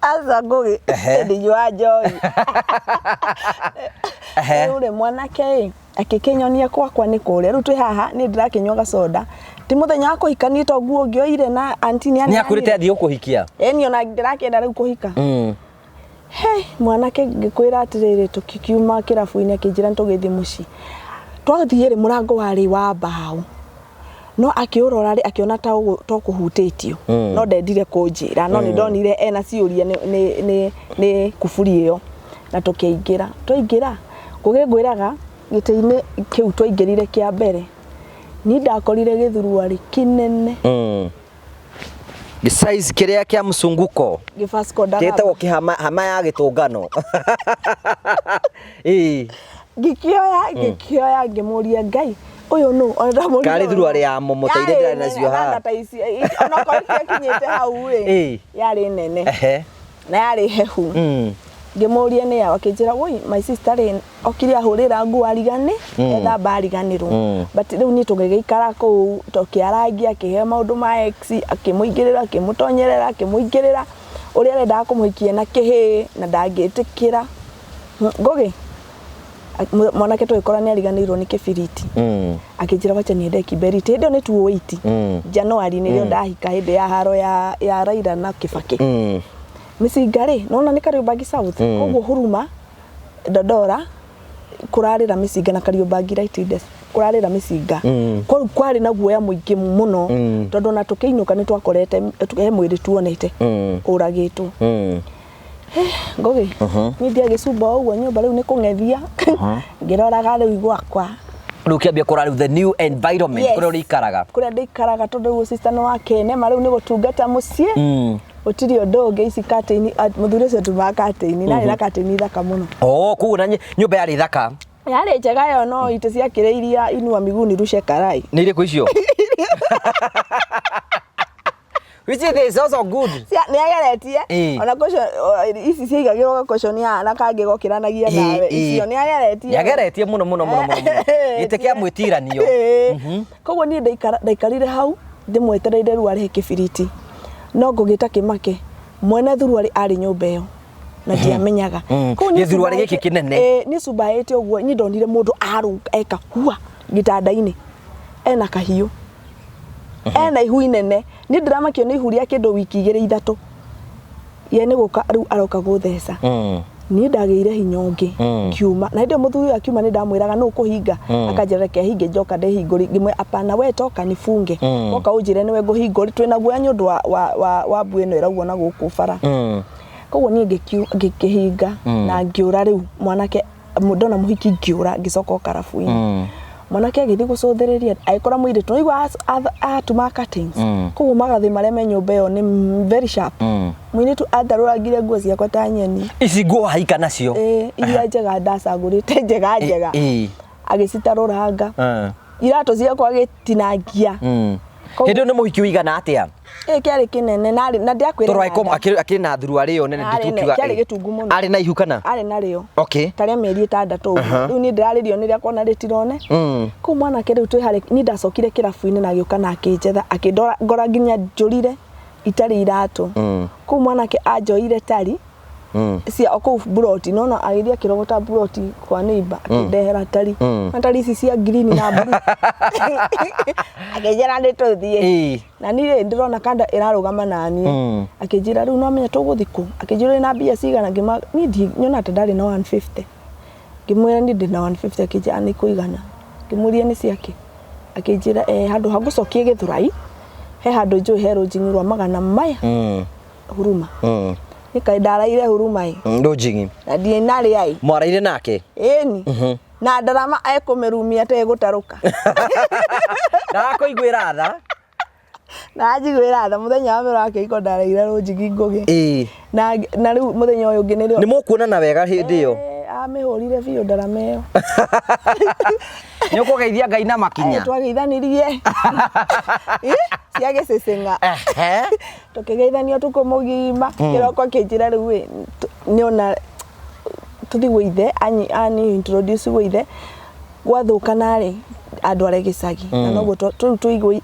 Aca Ngũgĩ, ndinyuaga njohi. Rĩu rĩ, mwanake ĩ akĩkĩnyonia gwakwa nĩ kũrĩa. Rĩu twĩ haha, niĩ ndĩrakĩnyua gacoda. Ti mũthenya wa kũhikania to nguo ngĩoire na auntie nĩ Nĩ akwĩrĩte athiĩ gũkũhikia? Ĩni, ona ndĩrakĩenda rĩu kũhika. He mwanake, ngĩkwĩra atĩrĩrĩ, tũkiuma kĩrabu-inĩ akĩnjĩra nĩtũgĩthiĩ mũciĩ. Twathiĩ rĩ, mũrango warĩ wa mbaũ, no akĩũrora rĩ, akĩona ta ũkũhutĩtio, no ndendire kũnjĩra, no nĩ ndonire ena ciũria nĩ kuburi ĩyo. Na tũkĩingĩra, twaingĩra, Ngũgĩ ngwĩraga, gĩtĩ-inĩ kĩu twaingĩrire kĩa mbere, niĩ ndakorire gĩthuruarĩ kĩnene. Size kĩrĩa kĩa mzunguko. Gĩ Vasco da Gama. Gĩtagwo kĩhama hama ya gĩtũngano. Ĩĩ. Ngĩkĩoya ngĩmũria, Ngai ũyũ nũ? Ona ndamũria Karĩ thuruarĩ ya momo ta iria ndĩrarĩ nacio haha. Ta ici onokorwo itiakinyĩte hau rĩ, yarĩ nene na yarĩ hehu. Ngĩmũria nĩ ya akĩnjĩra woi my sister rĩ okire ahũrĩra nguo arigani ethamba ariganĩrwo. But rĩu niĩ tũgĩgĩikara kũu tũkĩarangia, akĩhe maũndũ ma ex, akĩmũingĩrĩra, akĩmũtonyerera, akĩmũingĩrĩra ũrĩa arendaga kũmũhikia na kĩhĩĩ na ndangĩtĩkĩra. Ngũgĩ mwanake tũgĩkora nĩ ariganĩirwo nĩ kĩbiriti. Akĩnjĩra wacha niende kiberiti. Hĩndĩ ĩyo nĩ 2008 January nĩrĩo ndahika hĩndĩ ya haro ya Raila na Kibaki. Mĩcinga rĩ, nĩwona nĩ Kariobangi South, koguo Huruma, Dandora, kũrarĩra mĩcinga na Kariobangi Light Industry, kũrarĩra mĩcinga. Kũu kwarĩ na guoya mũingĩ mũno, tondũ ona tũkĩinũka nĩ twakorete he mwĩrĩ tuonete ũragĩtwo. Ngũgĩ, niĩ ndiagĩcumba o ũguo nyũmba rĩu nĩ kũng'ethia, ngĩroraga rĩu gwakwa. Rĩu ũkĩambia kũrora rĩu the new environment Yes. kũrĩa ũrĩikaraga. Kũrĩa ndĩikaraga tondũ rĩu sister nĩ wa kĩnema rĩu nĩ gũtungata mũciĩ. Gũtirĩ ũndũ ũngĩ ici curtain, mũthuri ũcio atumaga curtain, na arĩ na curtain thaka mũno. Oh, koguo na nyũmba yarĩ thaka. Yarĩ njega ĩyo no itĩ ciakĩrĩirie inua miguu nirushe karai. Nĩ irĩkũ icio? Which is also good. Nĩ ageretie Ĩĩ. ona cushion ici ciaigagĩrwo gacushion haha na kangĩ gokĩranagia nawe icio nĩ ageretie. Nĩ ageretie mũno mũno mũno mũno mũno. Gĩtĩ kĩa mwĩtiranio. Ĩĩ. Koguo niĩ ndaikarire hau ndĩmwetereire rĩu arehe kĩbiriti. No ngũgĩta kĩmake mwene thuruarĩ arĩ nyũmba ĩyo na ndiamenyaga. Koguo niĩ Gĩthuruarĩ gĩkĩ kĩnene. Ĩĩ, niĩ cumbaĩte ũguo niĩ ndonire mũndũ arũnga eka hua gĩtanda-inĩ ena kahiũ ena ihu inene. Niĩ ndĩramakio nĩ ihu rĩa kĩndũ wiki igĩrĩ ithatũ. Ye nĩ gũka rĩu aroka gũtheca. Niĩ ndagĩire hinya ũngĩ ngiuma. Na hĩndĩ ĩyo mũthuri ũyũ akiuma nĩ ndamwĩraga nũ ũkũhinga, akanjĩra reke hinge njoka ndĩhingũrie. Ngĩmwĩra apana we toka nifunge. Woka ũnjĩre nĩwe ngũhingũria. Twĩna guoya nĩ ũndũ wa mbu ĩno ĩraugwo na gũkũ bara. Koguo niĩ ngĩkĩhinga na ngĩũra rĩu mwanake ndona mũhiki ngĩũra ngĩcoka o karabu-inĩ. Mwanake agĩthiĩ gũcũthĩrĩria agĩkora mũirĩtu nĩwaigua atuma curtains. Koguo magathĩ marĩa me nyũmba ĩyo nĩ very sharp. Mũirĩtu atarũrangire nguo ciakwa ta nyeni. Ici nguo wahika nacio? Ĩĩ, iria njega ndacagũrĩte njega njega. Agĩcitarũranga. Iratũ ciakwa agĩtinangia. Hĩndĩ ĩyo nĩ mũhiki ũigana atĩa? Ĩĩ kĩarĩ kĩnene na na ndiakwĩra. Tondũ akĩrĩ na thuruarĩ ĩyo nene Arĩ nditũkiuga. kĩarĩ gĩtungu mũno. Arĩ na ihu kana? Arĩ narĩo. Okay. Ta rĩa mĩeri ĩtandatũ ũguo. Rĩu niĩ ndĩrarĩrio nĩ rĩakwa na rĩtirone. Kũu mwanake rĩu twĩ harĩ niĩ ndacokire kĩrabu-inĩ na agĩũka na akĩnjetha akĩndora ngora nginya njũrire itarĩ iratũ. Kũu mwanake anjoire tari cia o kũu mburoti nona agĩthiĩ akĩrogota mburoti kwa neighbor akĩndehera tari. Na tari ici cia green na blue. Akĩnjĩra nĩ tũthiĩ. Na niĩ rĩ ndĩrona kanda ĩrarũgama na niĩ. Akĩnjĩra rĩu no menya tũgũthiĩ kũ? Akĩnjĩra wĩna mbia cigana? Ngĩma niĩ nyona ta ndarĩ na 150. Ngĩmwĩra niĩ ndĩna 150 akĩnjĩra nĩ kũigana. Ngĩmũria nĩ ciakĩ? Akĩnjĩra handũ ha ngũcokie Gĩthũrai he handũ njũĩ he rũnjing'i rwa magana maya Huruma. Nĩ kaĩ ndaraire Huruma ĩ. Rũnjing'i. Na ndirĩ narĩa ĩ. Mwaraire nake? Ĩni. Na ndarama ekũmĩrumia ta ĩgũtarũka. Ndakũiguĩra tha. Ndajiguĩra tha mũthenya wa mbere wa kĩhiko ndaraire rũnjing'i ngũgĩ. Na rĩu mũthenya ũyũ ũngĩ nĩrĩo. Nĩ mũkuonana wega hĩndĩ ĩyo? Amĩhũrire biũ ndarama ĩyo. Nĩ ũkũgeithia Ngai na makinya? Twageithanirie. Cia gĩcĩcĩng'a. Tũkĩgeithania ũtukũ mũgima. Kĩroko akĩnjĩra rĩu ĩ nĩona tũthiĩ gwĩ ithe ani introduce gwĩ ithe. Gwathũka narĩ andware gĩcagi. Na noguo rĩu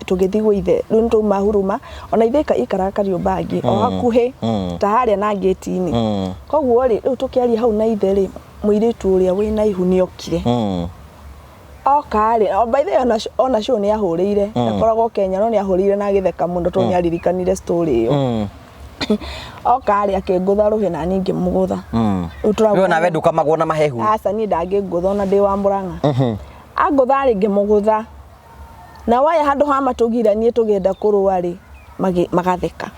tũgĩthiĩ gwĩ ithe rĩu nĩ twauma Huruma ona ithe aikaraga Kariobangi o hakuhĩ ta harĩa na ngĩti-inĩ. Koguo rĩ rĩu tũkĩaria hau na ithe rĩ mũirĩtu ũrĩa wĩna ihu nĩ okire. Oka rĩ, oh, by the way ona show nĩ ahũrĩire. Akoragwo Kenya no nĩ ahũrĩire na agĩtheka mũno tondũ nĩ aririkanire story ĩyo. Oka rĩ akĩngũtha rũhĩ na niĩ ngĩmũgũtha. Rĩu tũragũthana. We onawe ndũkamagwo na mahehu? Aca niĩ ndangĩngũtha ona ndĩ wa Mũrang'a. Angũtha rĩ ngĩmũgũtha. Na waya handũ ha matũgiranie tũgĩenda kũrũa rĩ magatheka.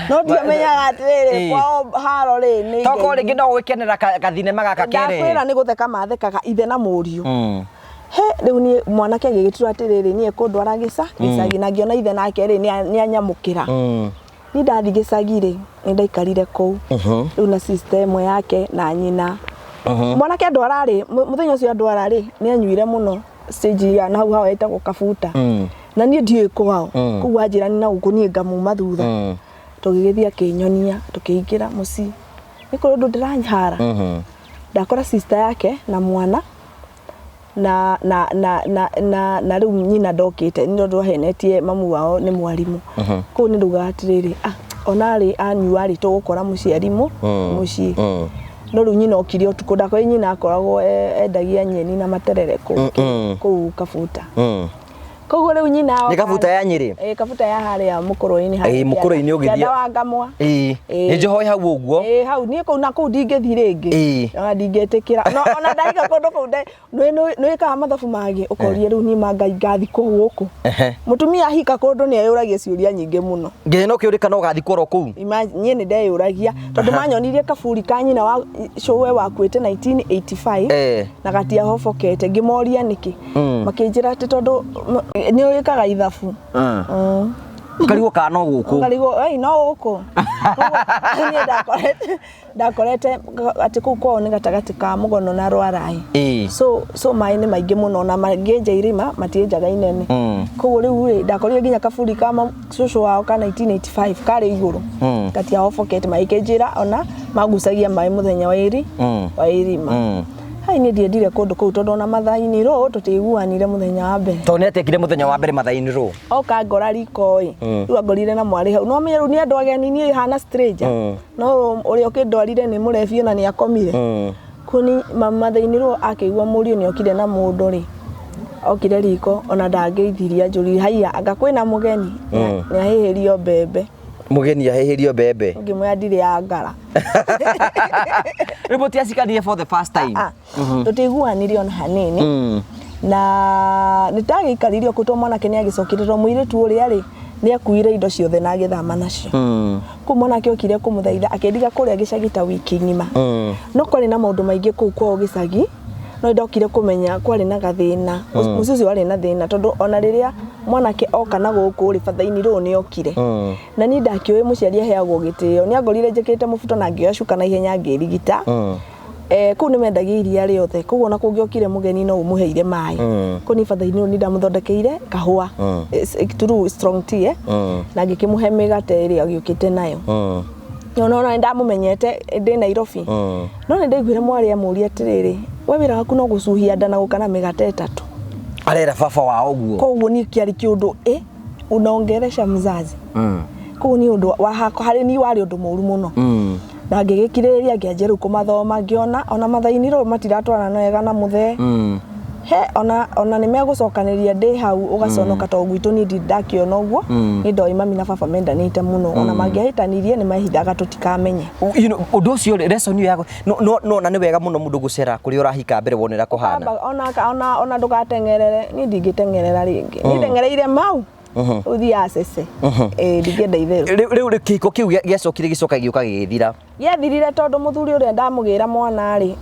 No ndiamenyaga atĩrĩrĩ kwao haro rĩ nĩ Tokorwo rĩngĩ no gũgĩkenera gathinema gaka kerĩ. Ndakwĩra nĩ gũtheka mathekaga ithe na mũriũ. He rĩu niĩ mwanake agĩgĩtua atĩrĩrĩ niĩ ekũndwara gĩcagi na ngĩona ithe nake rĩ nĩ anyamũkĩra. Niĩ ndathiĩ gĩcagi rĩ nĩ ndaikarire kũu. Rĩu na sister ĩmwe yake na nyina. Mwanake andwara rĩ mũthenya ũcio andwara rĩ nĩ anyuire mũno stage ya na hau hao ĩtagwo Kabuta. Na niĩ ndiũĩ kwao. Koguo anjĩra nĩ na gũkũ niĩ ngamuma thutha. Tũgĩgĩthiĩ akĩnyonia tũkĩingĩra mũciĩ. Nĩ kũrĩ ũndũ ndĩranyara. Ndakora sister yake na mwana na na na na na na rĩu nyina ndokĩte nĩ tondũ ahenetie mamu wao nĩ mwarimũ. Kũu nĩ ndaugaga atĩrĩrĩ, ah, ona arĩ anyua rĩ, tũgũkora mũciari mũciĩ. No rĩu nyina okire ũtukũ, ndakorire nyina akoragwo endagia nyeni na materere kũu kũu Kabuta. Koguo rĩu nyina Nĩ Kabuta ya Nyĩrĩ? Ĩĩ, Kabuta ya harĩa mũkũrũ-inĩ harĩa. Ĩĩ, mũkũrũ-inĩ ũgĩthiĩ- Kĩanda wa Ngamwa. Ĩĩ. Ĩĩ. Nĩ njohoe hau ũguo. Ĩĩ, hau niĩ kũu na kũu ndingĩthiĩ rĩngĩ. Ĩĩ. Ona ndingĩtĩkĩra. No ona ndahika kũndũ kũu nĩ wĩkaga mathabu mangĩ ũkoria rĩu niĩ ma Ngai ngathikwo gũkũ. Mũtumia ahika kũndũ nĩ eyũragia ciũria nyingĩ mũno. Nginya no kĩũrĩ kana ũgathikwo oro kũu. Imagine, niĩ nĩ ndeyũragia tondũ manyonirie kaburi ka nyina wa cũwe wakuĩte 1985 na gatiahobokete, ngĩmoria nĩkĩ, makĩnjĩra atĩ tondũ nĩ wĩkaga ithabu. Ũkarigwo kana no gũkũ. Ũkarigwo, "Ei, no gũkũ?" Koguo niĩ ndakorete atĩ kũu kwao nĩ gatagatĩ ka Mũgono na Rwarai. So maĩ nĩ maingĩ mũno na mangĩenja irima matienjaga inene. Koguo rĩu rĩ, ndakorire nginya kaburi ka cũcũ wao ka 1985 karĩ igũrũ. Gatiahobokete, magĩkĩnjĩra ona magucagia maĩ mũthenya wa irima. Hai, niĩ ndiendire kũndũ kũu tondũ ona mathaa-inĩ rũ tũtiaiguanire mũthenya wa mbere. Tondũ nĩ atekire mũthenya wa mbere mathaa-inĩ rũ. Oka ngora riko ĩ, rĩu angorire na mwarĩ hau. No menye rĩu nĩ andũ ageni, niĩ hana stranger. No ũrĩa ũkĩndwarire nĩ mũrebi ona nĩ akomire. Kũni mathaa-inĩ rũ akĩigua mũriũ nĩ okire na mũndũ rĩ, okire riko ona ndangĩithirie anjũririe haiya anga kwĩna mũgeni? Nĩ ahĩhĩrio mbembe. Mũgeni ahĩhĩrio mbembe. Ngĩmwĩra ndirĩ ya ngara. Rĩu mũtiacikanire for the first time. Ah, tũtiaiguanire ona hanini. Na nĩ ndagĩikarire kũu tondũ mwanake nĩ agĩcokire tondũ mũirĩtu ũrĩa rĩ nĩ akuire indo ciothe na agĩthama nacio. Kũu mwanake okire kũmũthaitha akĩndiga kũrĩa gĩcagi ta wiki ng'ima. No kwarĩ na maũndũ maingĩ kũu kwao gĩcagi, no nĩndokire kũmenya kwarĩ na gathĩna. Mũciĩ ũcio warĩ na thĩna tondũ ona rĩrĩa mwanake oka na gũkũ rĩ, bathaini rũũ nĩ okire. Na niĩ ndakĩũĩ mũciari aheagwo gĩtĩo. Nĩ angorire njĩkĩrĩte mũbuto na ngĩoya cuka na ihenya ngĩrigita. Kũu nĩ mendagia iria rĩothe, koguo ona kũngĩokire mũgeni no ũmũheire maĩ. Kũu niĩ bathaini rũũ nĩ ndamũthondekeire kahũa, through strong tea, na ngĩkĩmũhe mĩgate ĩrĩa agĩũkĩte nayo. No nĩ ndamũmenyete ndĩ Nairobi. No nĩ ndaiguire mwarĩ amũria atĩrĩrĩ, we wĩra waku no gũcuhia nda na gũka na mĩgate ĩtatũ. Arera baba wao ũguo. Koguo niĩ kĩarĩ kĩũndũ ĩ unaongeresha mzazi. Koguo nĩ ũndũ wa harĩ niĩ warĩ ũndũ mũru mũno. Na ngĩgĩkirĩrĩria ngĩanjia rĩu kũmathoma ngĩona ona mathaini rĩu matiratwarana wega na mũthee. He ona nĩ megũcokanĩria ndĩ hau ũgaconoka tondũ gwitũ niĩ ndirĩ ndakĩona ũguo. Nĩ ndoĩ mami na baba mendanĩte mũno ona mangĩahĩtanirie nĩ mehithaga tũtikamenye. You know, ũndũ ũcio rĩ, lesson ĩyo ya no no na nĩ wega mũno mũndũ gũcera kũrĩa ũrahika mbere wone ũrĩa kũhana. Ona ndũgateng'erere, niĩ ndingĩteng'erera rĩngĩ. Niĩ ndeng'ereire mau. Ũthiaga cece. Ĩĩ ndingĩenda itherũ. Rĩu kĩhiko kĩu gĩacokire gĩcoka gĩũka gĩgĩthira. Gĩathirire tondũ mũthuri ũrĩa ndamũgĩra mwana rĩ,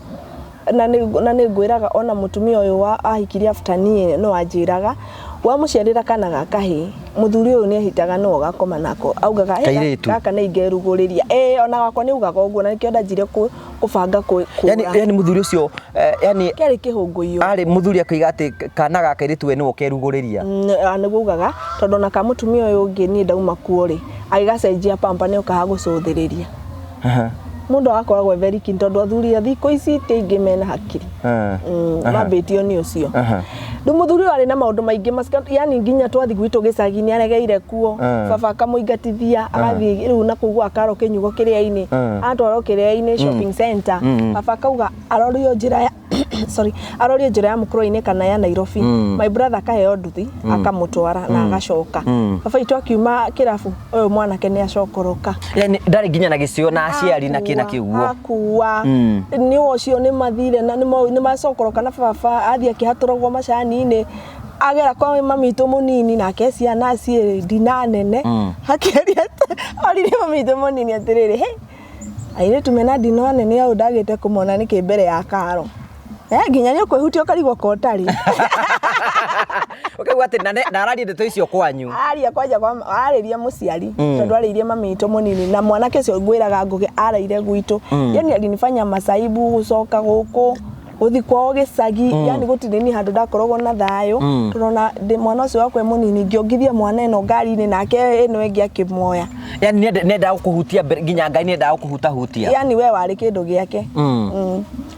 na nĩ ngwĩraga ona mũtumia ũyũ wa ahikirie after niĩ no anjĩraga, wamũciarĩra kana ga kahĩĩ, mũthuri ũyũ nĩ ehitaga nĩwe ũgakoma nako. Augaga Kairĩtu. gaka nĩ ingerugũrĩria. Ĩĩ ona wakwa nĩ augaga ũguo na nĩkĩo ndanjire kũbanga kũra. Yani mũthuri ũcio, yani Kĩarĩ kĩhũngũiyũ. Arĩ mũthuri akĩiga atĩ kana ga kairĩtu we nĩwe ũkerugũrĩria. Nĩguo augaga, tondũ ona ka mũtumia ũyũ ũngĩ niĩ ndauma kuo rĩ, agĩgacenjia pamper nĩ okaga gũcũthĩrĩria. Mũndũ agakoragwo e very keen tondũ athuri a thikũ ici ti aingĩ mena hakiri. Mambĩtio nĩ ũcio. Rĩu mũthuri ũyũ arĩ na maũndũ maingĩ yani nginya twathiĩ gwitũ gĩcagi nĩ aregeire kuo. Baba akamũingatithia, agathiĩ rĩu na kũu gwa Karo kĩnyugo kĩrĩa-inĩ. Atwarwo kĩrĩa-inĩ shopping center. Baba akauga arorio njĩra ya sorry, arorio njĩra ya Mũkũrwe-inĩ kana ya Nairobi. My brother akaheo nduthi, akamũtwara na agacoka. Baba witũ akiuma kĩrabu, ũyũ mwanake nĩ acokoroka. Yani ndarĩ nginya na gĩcigo na aciari na kĩna kĩu guo. Akua. Nĩ ũcio nĩ mathire na nĩ macokoroka na baba athiĩ akĩhatũragwo macani-inĩ. Agera kwa mami witũ mũnini nake ciana ciĩ ndina nene. Akĩaria oririe mami witũ mũnini atĩrĩrĩ, he airĩtu mena ndino nene au ndagĩte kũmona nĩkĩ mbere ya karo. Nginya nĩ ũkwĩhutia ũkarigwo ko ũtarĩ. Ũkaigua atĩ na araria ndeto icio kwanyu. Aria kwanja kwa arĩria mũciari tondũ arĩirie mami witũ mũnini na mwanake ũcio ngwĩraga Ngũgĩ araire gwitũ. Yani alinifanya masaibu gũcoka gũkũ. Gũthiĩ kwao gĩcagi, yani gũtirĩ niĩ handũ ndakoragwo na thayũ. Tondũ ndĩ mwana ũcio wakwa e mũnini, ngĩongithia mwana ĩno ngari-inĩ nake ĩno ĩngĩ akĩmuoya. Yani nĩendaga gũkũhutia mbere nginya Ngai nĩendaga gũkũhutahutia. Yani we warĩ kĩndũ gĩake.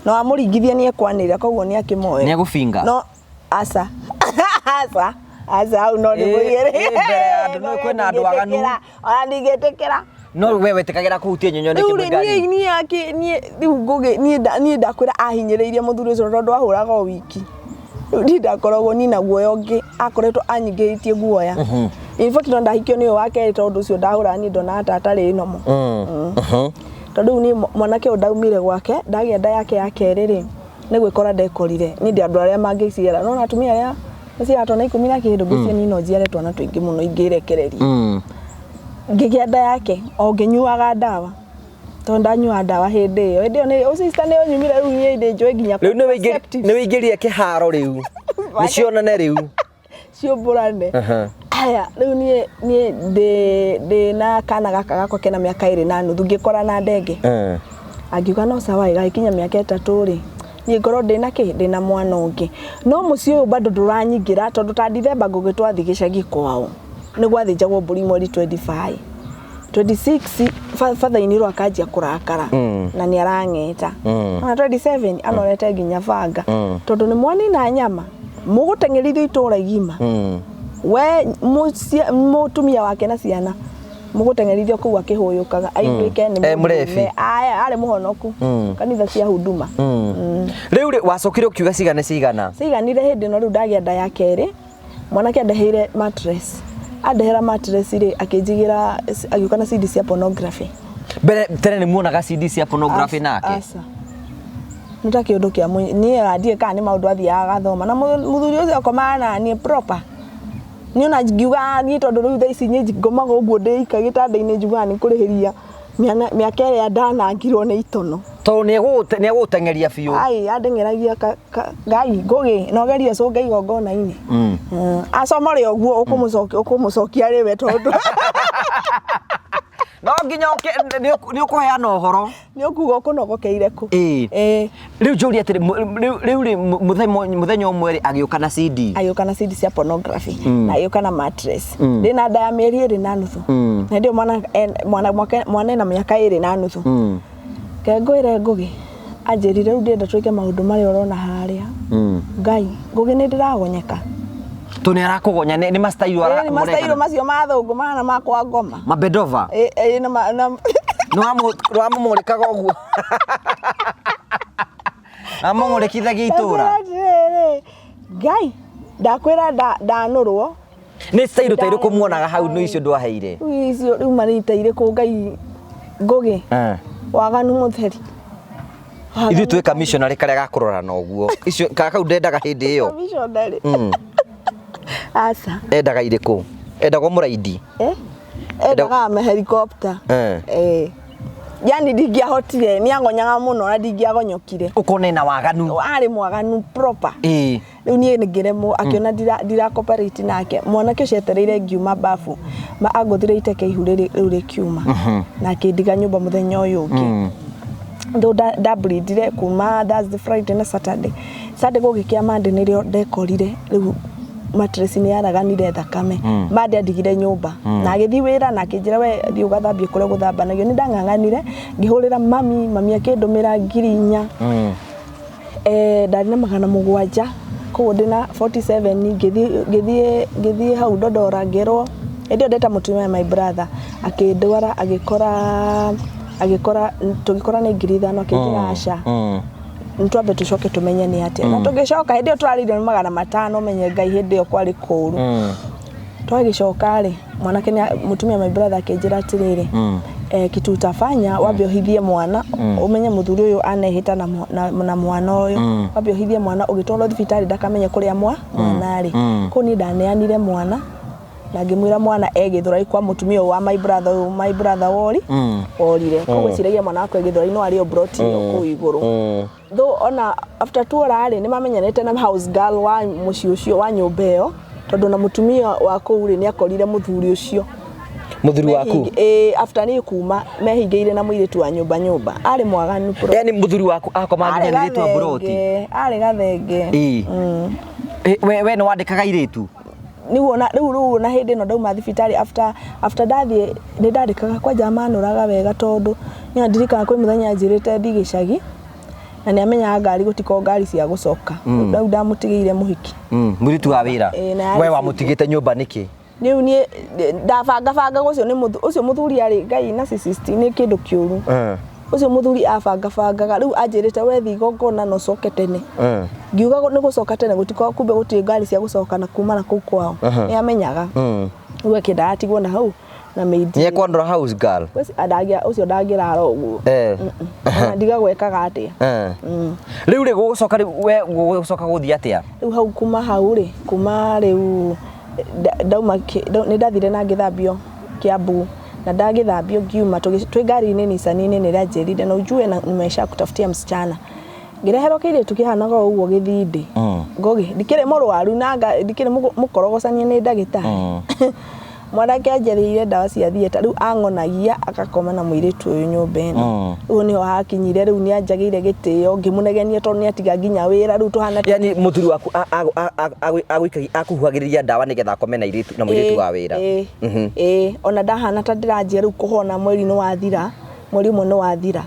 Na wamũringithia nĩ ekwanĩrĩra, koguo nĩ akĩmoya. Nĩegũbinga? No aca, aca, aca, hau no Ĩ, ndĩmũigĩrĩre. Ĩ, mbere ya andũ, no kwĩna andũ aganu. Ona ndingĩtĩkĩra. No we wetĩkagĩra kũhutia nyonyo nĩkĩ Rĩu mwĩ rĩ, niĩ ngari? Niĩ akĩ niĩ rĩu ngũgĩ niĩ ndakwĩra ahinyĩrĩirie mũthuri ũcio tondũ ahũraga o wiki. Rĩu niĩ ndakoragwo niĩ na guoya ũngĩ, akoretwo anyingĩrĩtie guoya. In fact no ndahikio nĩ ũyũ wa kerĩ tondũ ũcio ndahũraga niĩ ndonaga ta atarĩ nomo. Tondũ rĩu niĩ mwanake ũyũ ndaumire gwake, ndagĩa nda yake ya kerĩ rĩ, nĩ gwĩkora ndekorire. Niĩ ndĩ andũ arĩa mangĩciara. Nĩwona atumia arĩa maciaraga twana 10 na kĩndũ, ngwĩciria niĩ no njiare twana tũingĩ mũno ingĩrekereria. Ngĩgĩa nda yake o ngĩnyuaga ndawa, tondũ ndanyuaga ndawa hĩndĩ ĩyo, hĩndĩ ĩyo nĩ ũcista nĩ ũnyumire. Rĩu niĩ ndĩ njũĩ nginya Rĩu contraceptives. nĩ wĩingĩrie kĩharo rĩu. Nĩ cionane rĩu. Ciũmbũrane. Aya, rĩu niĩ ndĩ na kana gaka gakwa kena mĩaka 2.5, ngĩkora na ndenge. Angiuga no sawa, gagĩkinya mĩaka 3 rĩ, niĩ ngorwo ndĩna kĩ, ndĩna mwana ũngĩ, no mũciĩ ũyũ bado ndũranyingĩra, tondũ ta Dithemba ngũgĩ twathiĩ gĩcagi kwao nĩ gwathĩnjagwo mbũri mweri 25, 26, father-in-law akanjia kũrakara na nĩ arang'eta. Ona 27 anorete nginya banga, tondũ nĩ mwanina nyama mũgũteng'erithio itũũra igima. We mũtumia wake na ciana mũgũteng'erithio kũu akĩhũyũkaga aiguĩke nĩ Eh, mũrebi. mũndũrũme. Aya arĩ mũhonoku kanitha cia huduma. Rĩu rĩ wacokire ũkiuga cigana cigana? Ciganire hĩndĩ ĩno rĩu ndagĩa nda ya kerĩ, mwanake andeheire mattress. Andehera mattress rĩ, akĩnjigĩra, agĩũka na CD cia pornography. Mbere tene nĩ muonaga CD cia pornography nake? Aca, nĩ ta kĩũndũ kĩa niĩ ona ndiũĩ kana nĩ maũndũ athiaga agathoma na mũthuri ũcio akomaga na niĩ proper. Niĩ ona ngiuga niĩ, tondũ rĩu thaa ici niĩ ngomaga ũguo ndĩ ika gĩtanda-inĩ, njugaga nĩ kũrĩhĩria mĩaka ĩrĩa ndanangirwo nĩ itono. Tondũ nĩ egũgũteng'eria biũ. Ai, andeng'eragia Ngai ngũgĩ na ũgerie cũnge igongona-inĩ. Acomore ũguo ũkũmũcokia rĩwe, tondũ No nginya nĩ ũkũheana ũhoro. Nĩ ũkuga ũkũnogokeire kũ. Ĩĩ. Ĩĩ. Rĩu njũrie atĩrĩ, rĩu rĩ mũthenya ũmwe rĩ agĩũka na CD. Agĩũka na CD cia pornography na agĩũka na mattress. Ndĩna nda ya mĩeri 2.5. Na hĩndĩ ĩyo mwana ena mĩaka 2.5. Ke ngwĩre Ngũgĩ, anjĩrire rĩu ndĩrenda twĩke maũndũ marĩa ũrona harĩa. Ngai Ngũgĩ, nĩ ndĩragonyeka. Tondũ nĩ arakũgonya nĩ mastairo. Ĩĩ, nĩ mastairo macio ma thũngũ mahana ma kwa ngoma. Mabedova. Ĩĩ, ĩĩ, na Nĩ wamũmũrĩkaga ũguo, wamũmũrĩkithagia itũra. Ndakwĩra atĩrĩrĩ, Ngai, ndakwĩra ndanũrwo. Nĩ stairo ta irĩkũ muonaga hau nĩ icio ndwaheire? Rĩu icio rĩu marĩ ta irĩkũ? Ngai Ngũgĩ, waganu mũtheri. Ithuĩ twĩ kamishonarĩ karĩa gakũrora na ũguo icio ka kau ndendaga hĩndĩ ĩyo. Missionary. Aca. Endaga irĩkũ? Endagwo mũraindi? Eh? Endaga ma helicopter. Eh. Yani ndingĩahotire, nĩ agonyaga mũno na ndingĩagonyokire. Ũkona ena waganu. Arĩ mwaganu proper. Rĩu niĩ ngĩremwo, akĩona ndira cooperate nake. Mwanake ũcio etereire ngiuma bafu, ma angũthire iteke ihu rĩrĩ rĩu rĩkiuma na akĩndiga nyũmba mũthenya ũyũ ũngĩ. Though ndableedire kuma Thursday, Friday na Saturday. Sunday gũgĩkĩa, Monday nĩrĩo ndekorire rĩu mattress nĩ yaraganire thakame. Monday andigire nyũmba na agĩthiĩ wĩra na akĩnjĩra, "We thiĩ ũgathambie kũrĩa gũthambanagio." Nĩ ndang'ang'anire, ngĩhũrĩra mami, mami akĩndũmĩra 4,000. Ndarĩ na 700, koguo ndĩna 47, ngĩthiĩ hau Dodora, ngĩrwo hĩndĩ ĩyo ndeta mũtumia my brother akĩndwara, agĩkora tũgĩkora nĩ 5,000. Akĩnjĩra aca, nĩ twambe tũcoke tũmenye nĩ atĩa. Na tũgĩcoka hĩndĩ ĩyo tũrarĩirio nĩ 500. Menye Ngai, hĩndĩ ĩyo kwarĩ kũũru. Twagĩcoka rĩ, mwanake mũtumia my brother akĩnjĩra atĩrĩrĩ, kitu utafanya, wambe ũhithie mwana, ũmenye mũthuri ũyũ anehĩta na mwana ũyũ. Wambe ũhithie mwana, ũgĩtwarwo thibitarĩ ndakamenye kũrĩa mwana arĩ. Kũu niĩ ndaneanire mwana na ngĩmwĩra mwana e Gĩthũrai kwa mũtumia ũyũ wa my brother, ũyũ my brother worire. Koguo ciragia mwana wakwa e Gĩthũrai, no arĩ o broti ĩyo kũu igũrũ. Though ona after tuora rĩ, nĩ mamenyanĩte na house girl wa mũciĩ ũcio, wa nyũmba ĩyo, tondũ na mũtumia wa kũu rĩ, nĩ akorire mũthuri ũcio. Mũthuri waku? After niĩ kuma mehingĩire na mũirĩtu wa nyũmba nyũmba arĩ mwaganu bro. Yani mũthuri waku akoma Arĩ nginya na airĩtu a mburoti? gathenge, arĩ gathenge. Ĩĩ. We nĩ wandĩkaga airĩtu? Rĩu ona rĩu na hĩndĩ ĩno ndauma thibitarĩ after ndathiĩ nĩ ndandĩkaga kwanja manũraga wega tondũ nĩ ndirikana kwĩ mũthenya anjĩrĩte thiĩ gĩcagi na nĩ amenyaga ngari gũtikoragwo ngari cia gũcoka. Rĩu ndamũtigĩire mũhiki. Mũirĩtu wa wĩra? Ĩĩ, na yarĩ We single. wamũtigĩte nyũmba nĩkĩ? Rĩu niĩ ndabangabanga ũcio nĩ ũcio mũthuri arĩ Ngai narcissist nĩ kĩndũ kĩũru. Ũcio mũthuri abangabangaga rĩu anjĩrĩte we thiĩ igongona na ũcoke tene. Ngiuga nĩ gũcoka tene gũtikoragwo kumbe gũtirĩ ngari cia gũcoka na kuma na kũu kwao. Nĩ amenyaga. Rĩu akĩendaga atigwo na hau na maid. Nĩ ekwandũra house girl? Ũcio ndangĩrara ũguo. Ona ndigagwo ekaga atĩa. Rĩu rĩ gũgũcoka rĩu we gũgũcoka gũthiĩ atĩa? Rĩu hau kuma hau rĩ kuma rĩu ndauma nĩ ndathire na ngĩthambio Kiambu na ndagĩthambio ngiuma twĩ ngari-inĩ Nissan-inĩ nĩ ĩranjĩrire na ujue na nimesha kutafutia msichana. Ngĩreherwo kĩirĩtu kĩhanaga o ũguo gĩthindĩ. Ngũgĩ ndikĩrĩ mũrwaru na ndikĩrĩ mũkorogocanie nĩ ndagĩtarĩ. Mwanake anjereire ndawa cia theatre rĩu ang'onagia agakoma na mũirĩtu ũyũ nyũmba ĩno. Rĩu nĩho hakinyire rĩu nĩ anjagĩire gĩtĩo ngĩmũnegenia tondũ nĩ atiga nginya wĩra rĩu tũhana Yani mũthuri waku akũhuhagĩrĩria ndawa nĩgetha akome na airĩtu na mũirĩtu wa wĩra? Ĩĩ, ona ndahana ta ndĩranjia rĩu kũhona mweri nĩ wathira, mweri ũmwe nĩ wathira.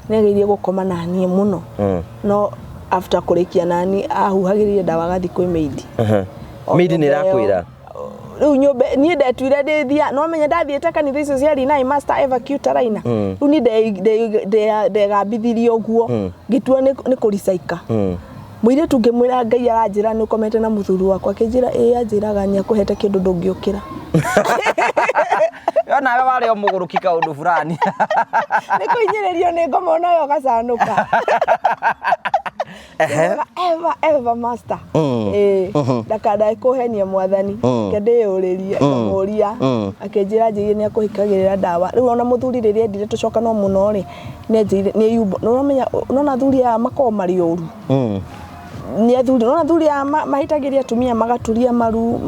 Nĩ ageririe gũkoma na niĩ mũno. No after kũrĩkia nani ahuhagĩrĩria ndawa agathiĩ kwĩ maid. Maid nĩ ĩrakwĩra? Rĩu nyũmba niĩ ndetuire ndĩthia no menya ndathiĩte kanitha icio cia Rinai Master Eva Q Taraina. Rĩu niĩ ndegambithirie ũguo ngĩtua nĩ kũricaika. Mũirĩtu ngĩmwĩra Ngai aranjĩra nĩ ũkomete na mũthuri wakwa, akĩnjĩra ĩĩ anjĩraga nĩ akũhete kĩndũ ndũngĩũkĩra. Yo nawe warĩ o mũgũrũki kaũndũ fulani. Nĩ kũhinyĩrĩrio nĩ ngoma onayo ũgacanũka. Eva Eva Master. Ĩĩ ndakanae kũhenia mwathani reke ndĩyũrĩrie ngamũria akĩnjĩra njĩrie nĩ akũhikagĩrĩra ndawa. Rĩu ona mũthuri rĩrĩa endire tũcokanwo mũno rĩ nĩ anjĩrire nĩ yumbo nĩ ũramenya nĩwona athuri aya makoragwo marĩ ũru. Nĩ athuri nĩwona athuri aya mahĩtagĩria atumia magaturia maru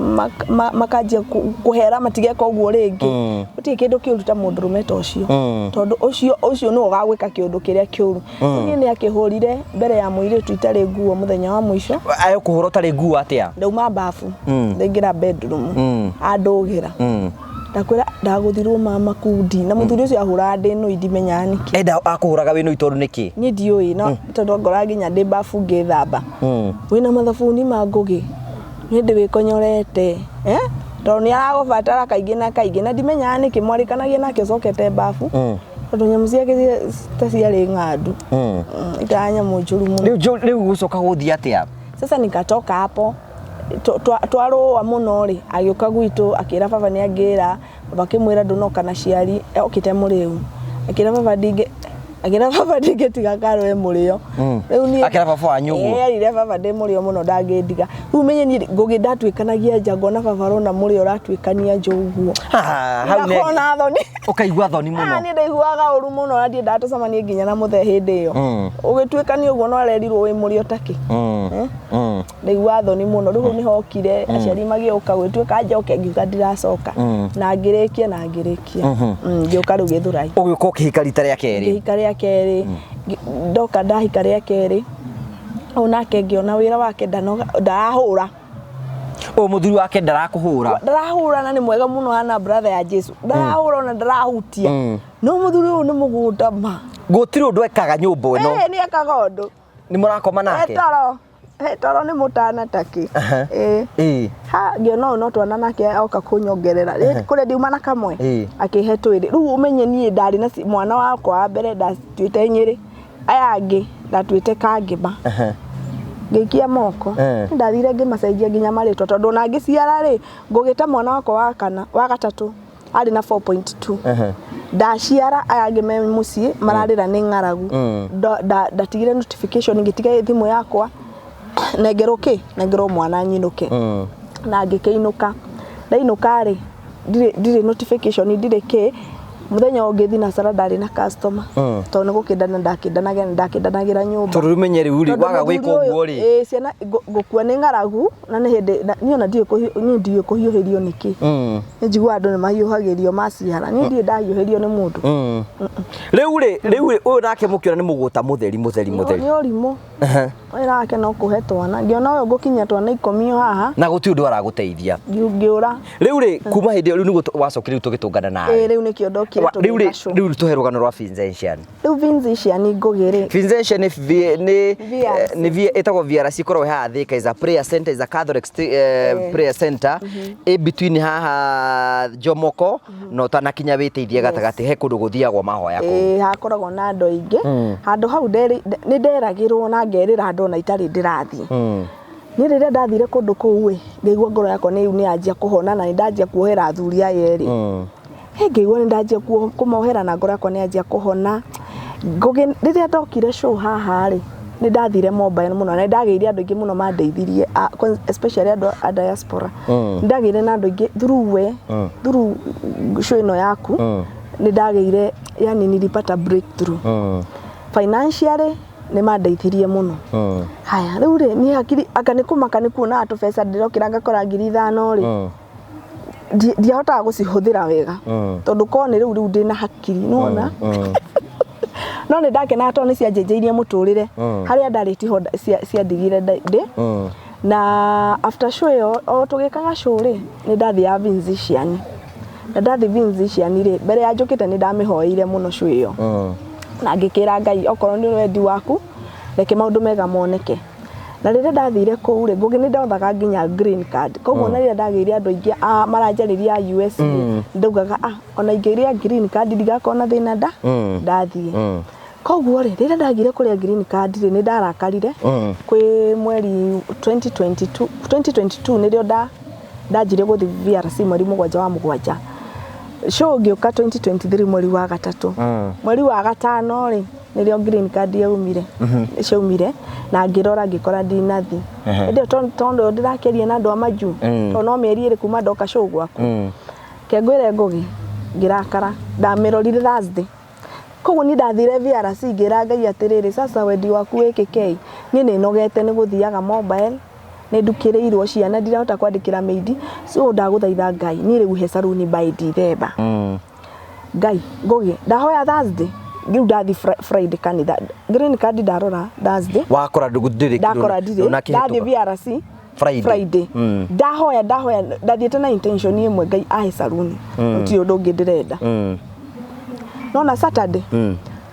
makanjia kũhera matigeka ũguo rĩngĩ. Gũtirĩ kĩndũ kĩũru ta mũndũrũme ta ũcio. Tondũ ũcio nĩwe ũgagwĩka kĩũndũ kĩrĩa kĩũru. Niĩ nĩ akĩhũrire mbere ya mũirĩtu itarĩ nguo mũthenya wa mũico. Agĩkũhũra ũtarĩ nguo atĩa? Ndauma bafu ndaingĩra bedroom andũgĩra. Ndakwĩra ndagũthirwo mama kundi na mũthuri ũcio ahũraga ndĩ nũi ndimenyaga nĩkĩ. Enda akũhũraga wĩ nũi tondũ nĩkĩ? Niĩ ndiũĩ no tondũ ngoraga nginya ndĩ bafu ngĩthamba. Wĩna mathabuni ma ngũgĩ nĩ ndĩ wĩkonyorete tondũ nĩ aragũbatara kaingĩ na kaingĩ na ndimenyaga nĩkĩ mwarĩkanagia nake ũcokete bafu tondũ nyamũ ciake ta ciarĩ ng'andu itarĩ nyamũ njũru mũno. Rĩu gũcoka gũthiĩ atĩa? Sasa nikatoka hapo twarũa mũno rĩ agĩũka gwitũ akĩra baba nĩ angĩra baba akĩmwĩra ndũnoka na ciari okĩte mũrĩu akĩra baba ndingĩ akĩra baba ndingĩtiga karũe mũrĩo. Rĩu niĩ akĩra baba wanyu ũguo? Ĩĩ erire baba ndĩ mũrĩo mũno ndangĩndiga. Rĩu menye niĩ ngũgĩ ndatuĩkanagia nja ngona baba arona mũrĩo ũratuĩkania nja ũguo. Hau Ngakorwo na thoni. Ũkaigua thoni mũno. Niĩ ndaiguaga ũru mũno na ndiendaga tũcemanie nginya na mũthee hĩndĩ ĩyo. Ũgĩtuĩkania ũguo no arerirwo wĩ mũrĩo takĩ. Ndaigua thoni mũno. Rĩu hau nĩho okire aciari magĩũka gwĩtuĩka njoke ngiuga ndiracoka. Na ngĩrĩkia na ngĩrĩkia. Ngĩũka rĩu Gĩthũrai. Ũgĩũka ũkĩhika rita rĩa kerĩ? Ngĩhika rĩa kerĩ. Ndoka ndahika rĩa kerĩ. Hau nake ngĩona wĩra wake ndarahũra. Ũyũ mũthuri wake ndarakũhũra? Ndarahũra na nĩ mwega mũno hana brother ya Jesu. Ndarahũra ona ndarahutia. No mũthuri ũyũ nĩ mũgũnda ma. Gũtirĩ ũndũ ekaga nyũmba ĩno. Ĩĩ nĩ ekaga ũndũ. Nĩ mũrakoma nake? Toro. Toro nĩ mũtana takĩ. Ĩĩ. Ha ngĩona ũyũ no twana nake oka kũnyongerera. Kũrĩa ndiuma na kamwe. Akĩhe twĩrĩ. Rĩu ũmenye niĩ ndarĩ na mwana wakwa wa mbere ndatuĩte Nyĩrĩ. Aya angĩ ndatuĩte Kangĩma. Ngĩikia moko. Ndathire ngĩmacenjia nginya marĩtwa tondũ ona ngĩciara rĩ ngũgĩta mwana wakwa wa kana wa gatatũ arĩ na 4.2. Ndaciara aya angĩ me mũciĩ mararĩra nĩ ng'aragu. Ndatigire notification ngĩtiga thimũ yakwa nengerwo kĩ nengerwo mwana nyinũke. Na ngĩkĩinũka. Ndainũka rĩ ndirĩ notification ndirĩ kĩ. Mũthenya ũngĩ thinacara ndarĩ na customer tondũ nĩ gũkĩndana ndakĩndanagira ndakĩndanagĩra nyũmba. Tondũ rĩu menye rĩu rĩ Tondũ waga mũthuri gwĩka ũyũ- ũguo rĩ. Ĩĩ ciana ngũkua nĩ ng'aragu na nĩ hĩndĩ niĩ ona ndiũĩ niĩ ndiũĩ kũhiũhĩrio nĩkĩ. Nĩ njiguaga andũ nĩ mahiũhagĩrio maciara niĩ ndirĩ ndahiũhĩrio nĩ mũndũ. Rĩu rĩ rĩu rĩ ũyũ nake mũkĩona nĩ mũgũta mũtheri mũtheri mũtheri. Nĩ ũrimũ. Wĩra wake no kũhe twana ngĩona ũyũ ngũkinyia twana 10 o haha. Na gũtirĩ ũndũ aragũteithia. Ngĩũra. Rĩu rĩ kuma hĩndĩ ĩyo rĩu nĩguo wacokire rĩu tũgĩtũngana nawe. Ĩĩ rĩu nĩkĩo ndokire Rĩu rĩ tũgĩka show. rĩu tũhe rũgano rwa Vincentian. Rĩu Vincentian Ngũgĩ rĩ. Vincentian nĩ nĩ VRC. nĩ ĩtagwo VRC ĩkoragwo haha Thika is a prayer center is a Catholic prayer center ĩ between haha Jomoko na ũtanakinya wĩteithie gatagatĩ he kũndũ gũthiagwo mahoya kũu. Ĩĩ hakoragwo na andũ aingĩ. Handũ hau nĩ nderagĩrwo na ngerĩra andũ ona itarĩ ndĩrathiĩ. Niĩ rĩrĩa ndathire kũndũ kũu ĩ, ngĩigua ngoro yakwa nĩ nĩ yanjia kũhona na nĩ ndanjia kuohera athuri aya erĩ. Hĩ ngĩigua nĩ ndanjia kũmohera na ngoro yakwa nĩ yanjia kũhona. Ngũgĩ rĩrĩa ndokire show haha rĩ, nĩ ndathire mobile mũno na nĩ ndagĩire andũ aingĩ mũno mandeithirie, especially andũ a diaspora. Nĩ ndagĩire na andũ aingĩ through we, through show ĩno yaku, nĩ ndagĩire yani nilipata breakthrough. Financially nĩ mandeithirie mũno. Haya rĩu rĩ niĩ hakiri anga nĩ kũmaka nĩ kuona tũbeca ndĩrokĩra ngakora 5,000 rĩ, ndiahotaga gũcihũthĩra wega tondũ korwo nĩ rĩu rĩu ndĩna hakiri nĩwona. No nĩ ndakenaga tondũ nĩ cianjenjeirie mũtũrĩre harĩa ndarĩ tiho ciandigire ndĩ. Na after show ĩyo o tũgĩkaga show rĩ, nĩ ndathiaga Vincentian. Na ndathiĩ Vincentian rĩ, mbere ya njũkĩte nĩ ndamĩhoeire mũno show ĩyo. Na ngĩkĩra Ngai okorwo nĩ wendi waku reke maũndũ mega moneke. Na rĩrĩa ndathire kũu rĩ, Ngũgĩ nĩ ndothaga nginya green card. Koguo ona rĩrĩa ndagĩire andũ aingĩ a maranjarĩria a US rĩ, ndaugaga ah ona ingĩrĩa green card ndigakorwo na thĩna ndathiĩ. Koguo rĩ, rĩrĩa ndagire kũrĩa green card rĩ, nĩ ndarakarire kwĩ mweri 2022 2022 nĩrĩo ndanjirie gũthiĩ VRC mweri 7 wa 7. Show ngĩũka 2023 mweri wa 3. Mweri wa 5 rĩ, nĩrĩo green card yaumire ciaumire na ngĩrora ngĩkora ndinathiĩ. Hĩndĩ ĩyo tondũ ndĩrakĩaria na andũ a majuu, tondũ no mĩeri 2 kuma ndoka show gwaku. Ke ngwĩre Ngũgĩ, ngĩrakara, ndamĩrorire Thursday. Koguo niĩ ndathire VRC ngĩra Ngai atĩrĩrĩ, sasa wendi waku wĩkĩke ĩ, niĩ nĩ nogete nĩ gũthiaga mobile, nĩ ndukĩrĩirwo ciana ndirahota kwandĩkĩra maid, so ndagũthaitha Ngai, niĩ rĩu he saruni by December. Ngai, Ngũgĩ, ndahoya Thursday, rĩu ndathiĩ Friday kanitha, green card ndarora Thursday. Wakora ndũrĩ Ndakora ndirĩ, ndathiĩ VRC Friday. Friday. Ndahoya ndahoya ndathiĩte na intention ĩmwe Ngai ahe saruni, gũtirĩ ũndũ ũngĩ ndĩrenda. No na Saturday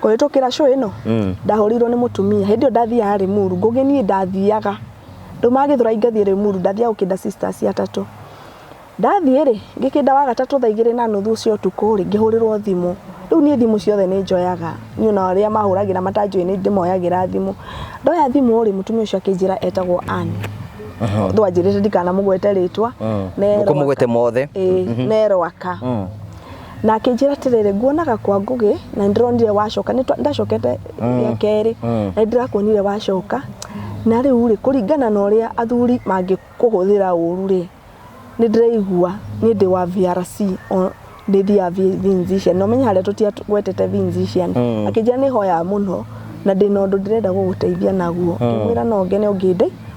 kũhĩtũkĩra show ĩno ndahũrĩirwo nĩ mũtumia hĩndĩ ĩyo ndathiaga Limuru. Ngũgĩ niĩ ndathiaga ndaumaga Gĩthũrai ngathiĩ Limuru, ndathiaga gũkĩnda sisters atatũ. Ndathiĩ rĩ, ngĩkĩnda wa gatatũ thaa 2:30 cia ũtukũ rĩ, ngĩhũrĩrwo thimũ. Rĩu niĩ thimũ ciothe nĩ njoyaga, niĩ ona arĩa mahũragĩra matanjũĩ nĩ ndĩmoyagĩra thimũ. Ndoya thimũ rĩ, mũtumia ũcio akĩnjĩra etagwo Ann. Twanjĩrĩte ndikanamũgwete rĩtwa. Ũkũmũgwete mothe. Ĩĩ, nerwaka. Na akĩnjĩra atĩrĩrĩ, nguonaga kwa Ngũgĩ na nĩndĩronire wacoka, ndacokete rĩa kerĩ, na nĩndĩrakuonire wacoka, na rĩu rĩ, kũringana na ũrĩa athuri mangĩkũhũthĩra ũru rĩ, nĩ ndĩraigua niĩ ndĩ wa VRC, nĩ thiaga Vincentian, na ũmenye harĩa tũtiagwetete Vincentian. Akĩnjĩra nĩ hoyaga mũno na ndĩna ũndũ ndĩrenda gũgũteithia naguo. Ngĩmwĩra no ngene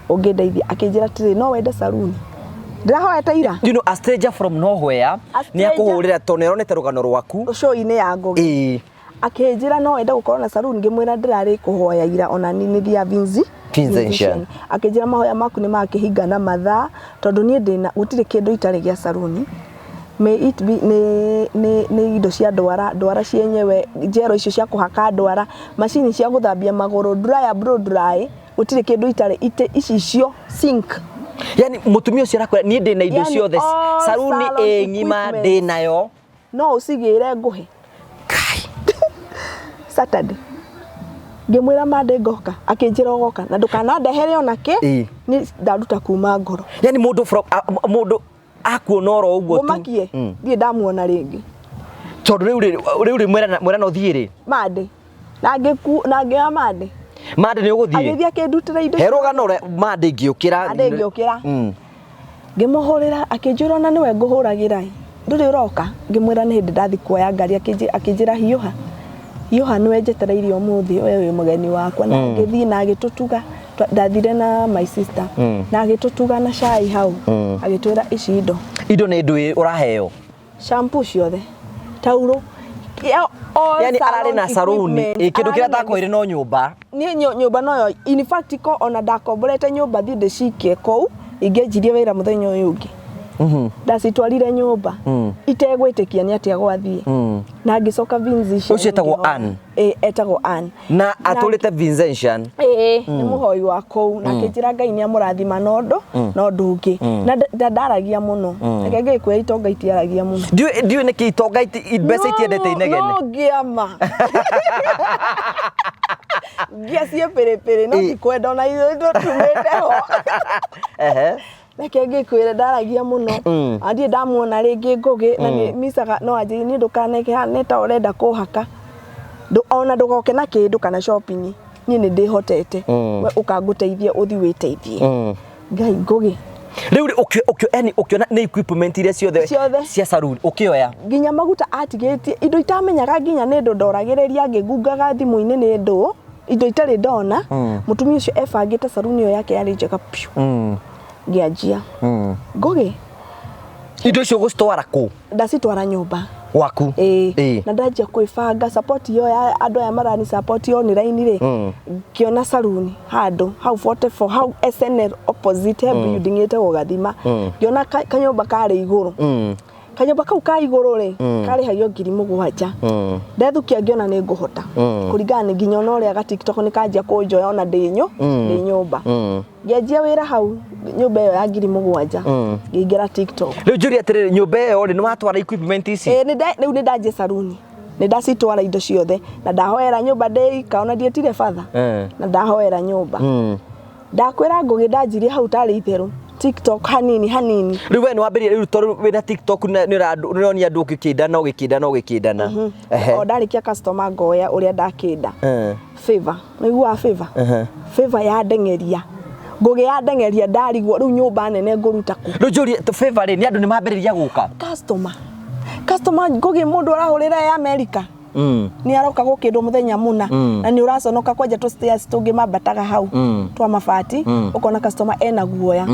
ũngĩndeithia. Akĩnjĩra atĩrĩrĩ, no wende saruni. Ndĩrahoete ira. You know, a stranger from nowhere A nĩ stranger. akũhũrĩra tondũ nĩ aronete rũgano rwaku. Show-inĩ ya Ngũgĩ. Akĩnjĩra no wende gũkorwo na saruni, ngĩmwĩra ndĩrarĩ kũhoya ira ona niĩ nĩ thiaga Vincentian. Akĩnjĩra mahoya maku nĩ makĩhinga na mathaa tondũ niĩ ndĩna gũtirĩ kĩndũ itarĩ gĩa saruni. May it be nĩ indo cia ndwara, ndwara cienyewe, njero icio cia kũhaka ndwara, macini cia gũthambia magũrũ, dryer blow dry, gũtirĩ kĩndũ itarĩ, itĩ icicio, sink. Yani mũtumia ũcio arakwĩra niĩ ndĩna indo Yani ciothe, all saruni salon ĩ ng'ima equipment. ndĩnayo. No ũcigĩre ngũhe. Saturday. Ngĩmwĩra Monday ngoka, akĩnjĩra ũgoka na ndũkanandehere ona kĩ, niĩ ndaruta kuma ngoro. Yani mũndũ from mũndũ akuona oro ũguo tu. Ngũmakie, ndirĩ ndamuona rĩngĩ. Tondũ rĩu rĩ rĩu rĩ mwerana ũthiĩ rĩ? Monday. Na ngĩoya Monday. Monday nĩ ũgũthiĩ? Agĩthiĩ akĩndutĩra indo. He rũgano ũrĩa Monday ngĩũkĩra. Monday ngĩũkĩra. Ngĩmũhũrĩra akĩnjĩra ona nĩwe ngũhũragĩra ĩ. Ndũrĩ ũroka? Ngĩmwĩra nĩ hĩndĩ ndathiĩ kuoya ngari, akĩnjĩra hiũha hiũha, nĩwe njetereire ũmũthĩ, we wĩ mũgeni wakwa. Na ngĩthiĩ na agĩtũtuga. Ndathire na my sister na agĩtũtuga na cai hau, agĩtwĩra ici indo. Indo nĩ ndũĩ ũraheo? Shampoo ciothe, taurũ, all Yani ararĩ na salon saruni equipment. Ĩ, kĩndũ kĩrĩa Ararĩ na ndakwĩrĩ no nyũmba. Niĩ nyũmba noyo, in fact ko ona ndakomborete nyũmba thiĩ ndĩcikie kũu, ingĩanjirie wĩra mũthenya ũyũ ũngĩ. Ndacitwarire nyũmba itegwĩtĩkia nĩ atĩa gwathiĩ, na ngĩcoka Vincentian. Ũcio etagwo ngĩhoya. Ann? Ĩ, etagwo Ann. Na atũrĩte Vincentian? Ĩĩ, nĩ mũhoi wa kũu, na akĩnjĩra Ngai nĩ amũrathima na ũndũ na ũndũ ũngĩ, na ndaragia mũno. Reke ngĩkwĩra, itonga itiaragia mũno. Ndiũĩ nĩkĩ itonga mbeca itiendete inegene. No ngĩama ngia ciĩ pĩrĩpĩrĩ, no ti kwenda ona ithuĩ tũtumĩte ho. Reke ngĩkwĩre, ndaragia mũno. Andiĩ ndamuona rĩngĩ Ngũgĩ na nĩ micaga, no anjĩrie niĩ ndũkaneke nĩ ta ũrenda kũhaka. Ona ndũgoke na kĩndũ kana shopping, niĩ nĩ ndĩhotete. We ũkangũteithie, ũthi wĩteithie. Ngai, Ngũgĩ. Rĩu rĩ, yani ũkĩona nĩ equipment iria ciothe Ciothe. cia saruni ũkĩoya? Nginya maguta atigĩtie, indo itamenyaga, nginya nĩ ndũ ndoragĩrĩria ngĩngungaga thimũ-inĩ, nĩ ndũ indo itarĩ ndona. Mũtumia ũcio ebangĩte saruni ĩyo yake yarĩ njega piũ. Ngĩanjia, Ngũgĩ. Indo icio ũgũcitwara kũ? Ndacitwara nyũmba. Gwaku? Ĩĩ. Ĩĩ. Na ndanjia kwĩbanga, support ĩyo ya andũ aya marani support online rĩ, ngĩona saruni handũ hau 44 hau SNL opposite, he building ĩtagwo Gathima. Ngĩona kanyũmba karĩ igũrũ. Kanyũmba kau ka igũrũ rĩ, karĩhagio 7,000. Ndethukia, ngĩona nĩ ngũhota kũringana nĩ nginya ona ũrĩa ga TikTok nĩ kanjia kũnjoya ona ndĩ nyũmba. Ngĩanjia wĩra hau nyũmba ĩyo ya 7,000, ngĩingĩra TikTok. Rĩu njũrie atĩrĩrĩ, nyũmba ĩyo rĩ, nĩ watwara equipment ici? Ĩĩ, rĩu nĩ ndanjia saruni, nĩ ndacitwara indo ciothe na ndahoera nyũmba ndĩika, ona ndietire batha. Na ndahoera nyũmba. Ndakwĩra Ngũgĩ, ndanjirie hau tarĩ itherũ TikTok hanini hanini. Rĩu we nĩ wambĩrĩria rĩu, tondũ wĩna TikTok na nĩ ũronia andũ ũgĩkĩndana ũgĩkĩndana ũgĩkĩndana. Ehe. O ndarĩkia customer ngoya ũrĩa ndakĩnda. Favor, nĩiguaga favor? Favor yandeng'eria, Ngũgĩ, yandeng'eria, ndarigwo rĩu nyũmba nene ngũruta kũ? Rĩu njũrie, favor rĩ, nĩ andũ nĩ mambĩrĩria gũka? Customer, customer, Ngũgĩ, mũndũ arahũrĩra ya America nĩ aroka gũkĩndwo mũthenya mũna, na nĩ ũraconoka kwanja tũ stairs tũngĩ mambataga hau twa mabati, ũkona customer ena guoya.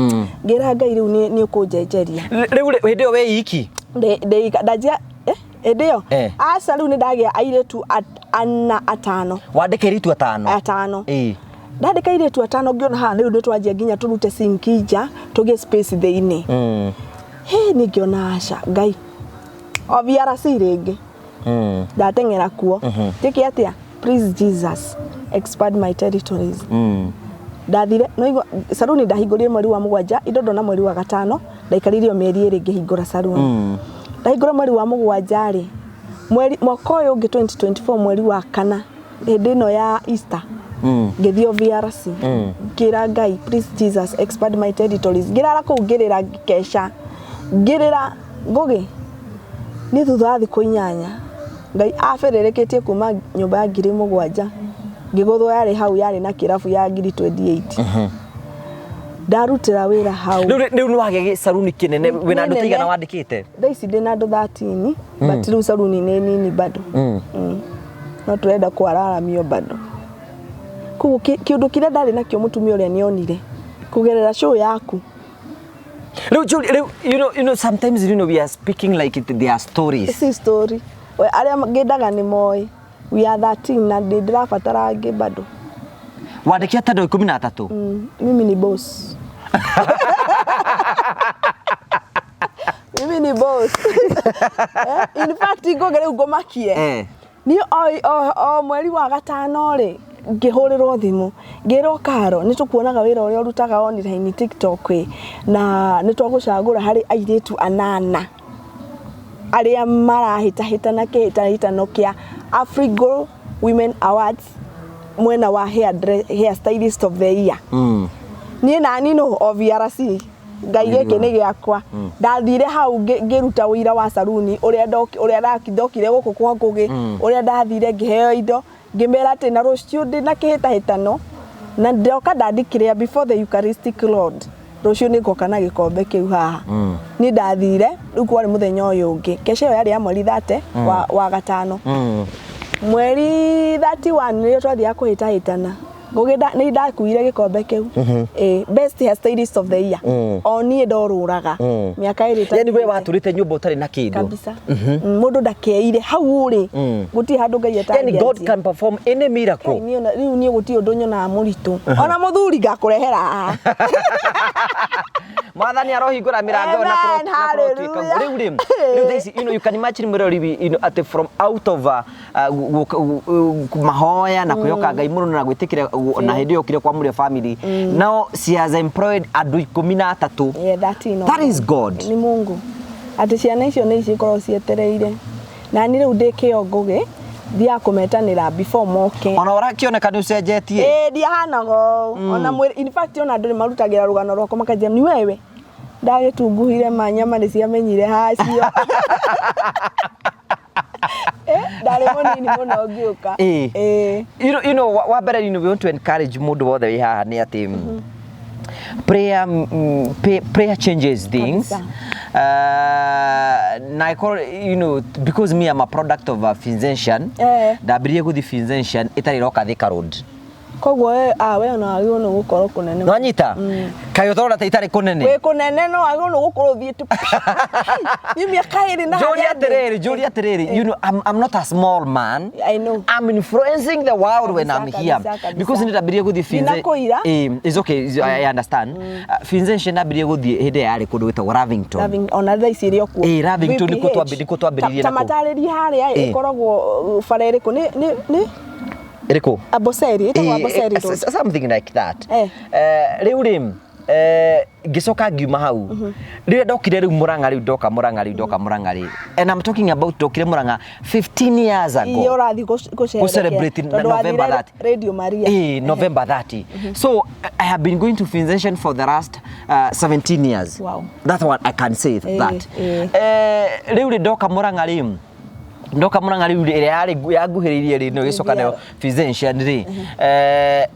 Ngĩra Ngai, rĩu nĩ ũkũnjenjeria. Rĩu rĩ, hĩndĩ ĩyo wĩ iki? Ndĩika ndanjia hĩndĩ ĩyo? Eh. Aca, rĩu nĩ ndagĩa airĩtu ana, atano. Wandĩka airĩtu atano? Atano. Ndandĩka airĩtu atano, ngĩona haha rĩu nĩ twanjia nginya tũrute sinki nja, tũgĩe space thĩinĩ. Hĩ, niĩ ngĩona aca, Ngai, o VRC rĩngĩ. Ndateng'era kuo, njĩke atĩa? Please Jesus, expand my territories. Ndathire no saruni ndahingũrire mweri wa 7, indo ndona mweri wa 5. Ndaikaririe o mĩeri 2 ngĩhingũra saruni. Ndahingũra mweri wa 7 rĩ, mweri mwaka ũyũ ũngĩ 2024, mweri wa 4, hĩndĩ ĩno ya Easter, ngĩthiĩ o VRC, ngĩra Ngai, please Jesus, expand my territories. Ngĩrara kũu ngĩrĩra, ngĩkeca, ngĩrĩra, Ngũgĩ. Niĩ thutha wa thikũ 8, Ngai abĩrĩrĩkĩtie kuma nyũmba ya 7,000 ngĩgũthwo, yarĩ hau, yarĩ na kĩrabu ya 28,000. Ndarutĩra wĩra hau. Rĩu nĩ wagĩa gĩcaruni kĩnene, wĩna andũ Nĩ taigana nene. wandĩkĩte? Thaa ici ndĩ na andũ 13, but rĩu saruni nĩ nini bado. No tũrenda kwararamio bado. Koguo kĩũndũ kĩrĩa ndarĩ nakĩo, mũtumia ũrĩa nĩonire kũgerera show yaku. Rĩu Julie, rĩu sometimes we are speaking like they are stories. Si story. We arĩa ngĩndaga nĩ moĩ we are 13 na ndĩ ndĩrabatara angĩ bado. Wandĩkĩte andũ 13? Mimi ni boss, mimi ni boss. In fact, ngũgĩ, rĩu ngũmakie. Niĩ o mweri wa 5 rĩ, ngĩhũrĩrwo thimũ, ngĩrwo, "Karo, nĩ tũkuonaga wĩra ũrĩa ũrutaga online TikTok ĩ, na nĩ twagũcagũra harĩ airĩtu anana arĩa marahĩtahĩtana kĩhĩtahĩtano kĩa Afrigo Women Awards mwena wa hair stylist of the year." Niĩ nani no o VRC, Ngai, gĩkĩ nĩ gĩakwa. Ndathire hau ngĩruta ũira wa saruni ũrĩa ũrĩa ndokire gũkũ kwa Ngũgĩ, ũrĩa ndathire ngĩheo indo, ngĩmera atĩ na rũciũ ndĩ na kĩhĩtahĩtano, na ndoka ndandikĩrĩa before the Eucharistic Lord. Rũciũ nĩ ngoka na gĩkombe kĩu haha. Niĩ ndathire, rĩu kwarĩ mũthenya ũyũ ũngĩ, kesha ĩyo yarĩ ya mweri 30 wa gatano. Mweri 31 nĩrĩo twathiaga kũhĩtahĩtana. Ngũgĩ nĩ ndakuire gĩkombe kĩu. Ĩĩ, best hairstylist of the year. O niĩ ndorũraga mĩaka 2. Yani we watũrĩte nyũmba ũtarĩ na kĩndũ. Kabisa. Mũndũ ndakeire hau ũrĩ, gũtirĩ handũ Ngai Yani God atangĩanjia. can perform any miracle. Kai, niĩ rĩu niĩ gũtirĩ ũndũ nyonaga mũritũ, ona mũthuri ngakũrehera haha. Mwathani arohingũra mĩrango na Amen, na kũrotuĩka ũguo. Rĩu rĩ, rĩu thaa ici, you can imagine mwĩrori, atĩ from out of mahoya na kwĩhoka Ngai mũno na gwĩtĩkĩra na hĩndĩ ĩyo okire kwamũria family, now she has employed andũ 13. Yeah, 13. That is God. Nĩ Mungu, atĩ ciana icio nĩ ici ikoragwo cietereire, na niĩ rĩu ndĩ kĩo ngũgĩ thiaga kũmetanĩra before moke. Ona ũrakĩoneka nĩ ũcenjetie. Ĩĩ, ndiahanaga ũũ ona mwĩrĩ. In fact, ona andũ nĩ marutagĩra rũgano rwakwa makanjĩra, "Ni wewe ndagĩtunguhire ma nyama nĩ ciamenyire hacio." Eh, ndarĩ mũnini mũno ngĩũka. Ĩĩ. Ĩĩ. Wa mbere, we want to encourage mũndũ wothe wĩ haha nĩ atĩ prayer changes things. Kabisa. Na ĩkorwo, because me, I'm a product of a Vincentian. Ndambirie gũthiĩ Vincentian ĩtarĩ ĩroka Thika Road. Koguo we ona wagĩrĩirwo nĩ gũkorwo kũnene. Nwanyita kaĩ ũtũrona ta itarĩ kũnene? Wĩ kũnene, no wagĩrĩirwo nĩ gũkorwo ũthiĩte niĩ mĩaka 2 na Njũria harĩa ndĩ. atĩrĩrĩ, njũria atĩrĩrĩ, I'm not a small man. I know. I'm influencing the world when I'm Kabisa, here. kabisa, kabisa. Because nĩ ndambirie gũthiĩ Ndinakũira. It's okay, I understand. Vincentian ndambirie gũthiĩ hĩndĩ ĩrĩa yarĩ kũndũ gwĩtagwo Lavington. Ona thaa ici ĩrĩ o kuo. Ĩĩ, Lavington nĩkuo VPH. nĩkuo twambĩrĩirie Ta nakuo. matarĩrie harĩa ĩkoragwo bara ĩrĩkũ, nĩ Ĩrĩkũ? Amboseli, ĩtagwo Amboseli Road. Something like that. Eh. Rĩu rĩ, ngĩcoka ngiuma hau rĩrĩa ndokire rĩu Mũrang'a, rĩu ndoka Mũrang'a, rĩu ndoka Mũrang'a rĩ, and I'm talking about ndokire Mũrang'a 15 years ago. Iria ũrathiĩ gũcerekea. Gũ-celebrate na Tondũ November wathire 30. Radio Maria. November 30. So I have been going to Vincentian for the last 17 years. Wow. That's what I can say that. Rĩu rĩ, ndoka Mũrang'a rĩ, ndoka Mũrang'a rĩu rĩ, ĩrĩa yarĩ yanguhĩrĩirie rĩ, no ĩgĩcoka nayo Vincentian rĩ,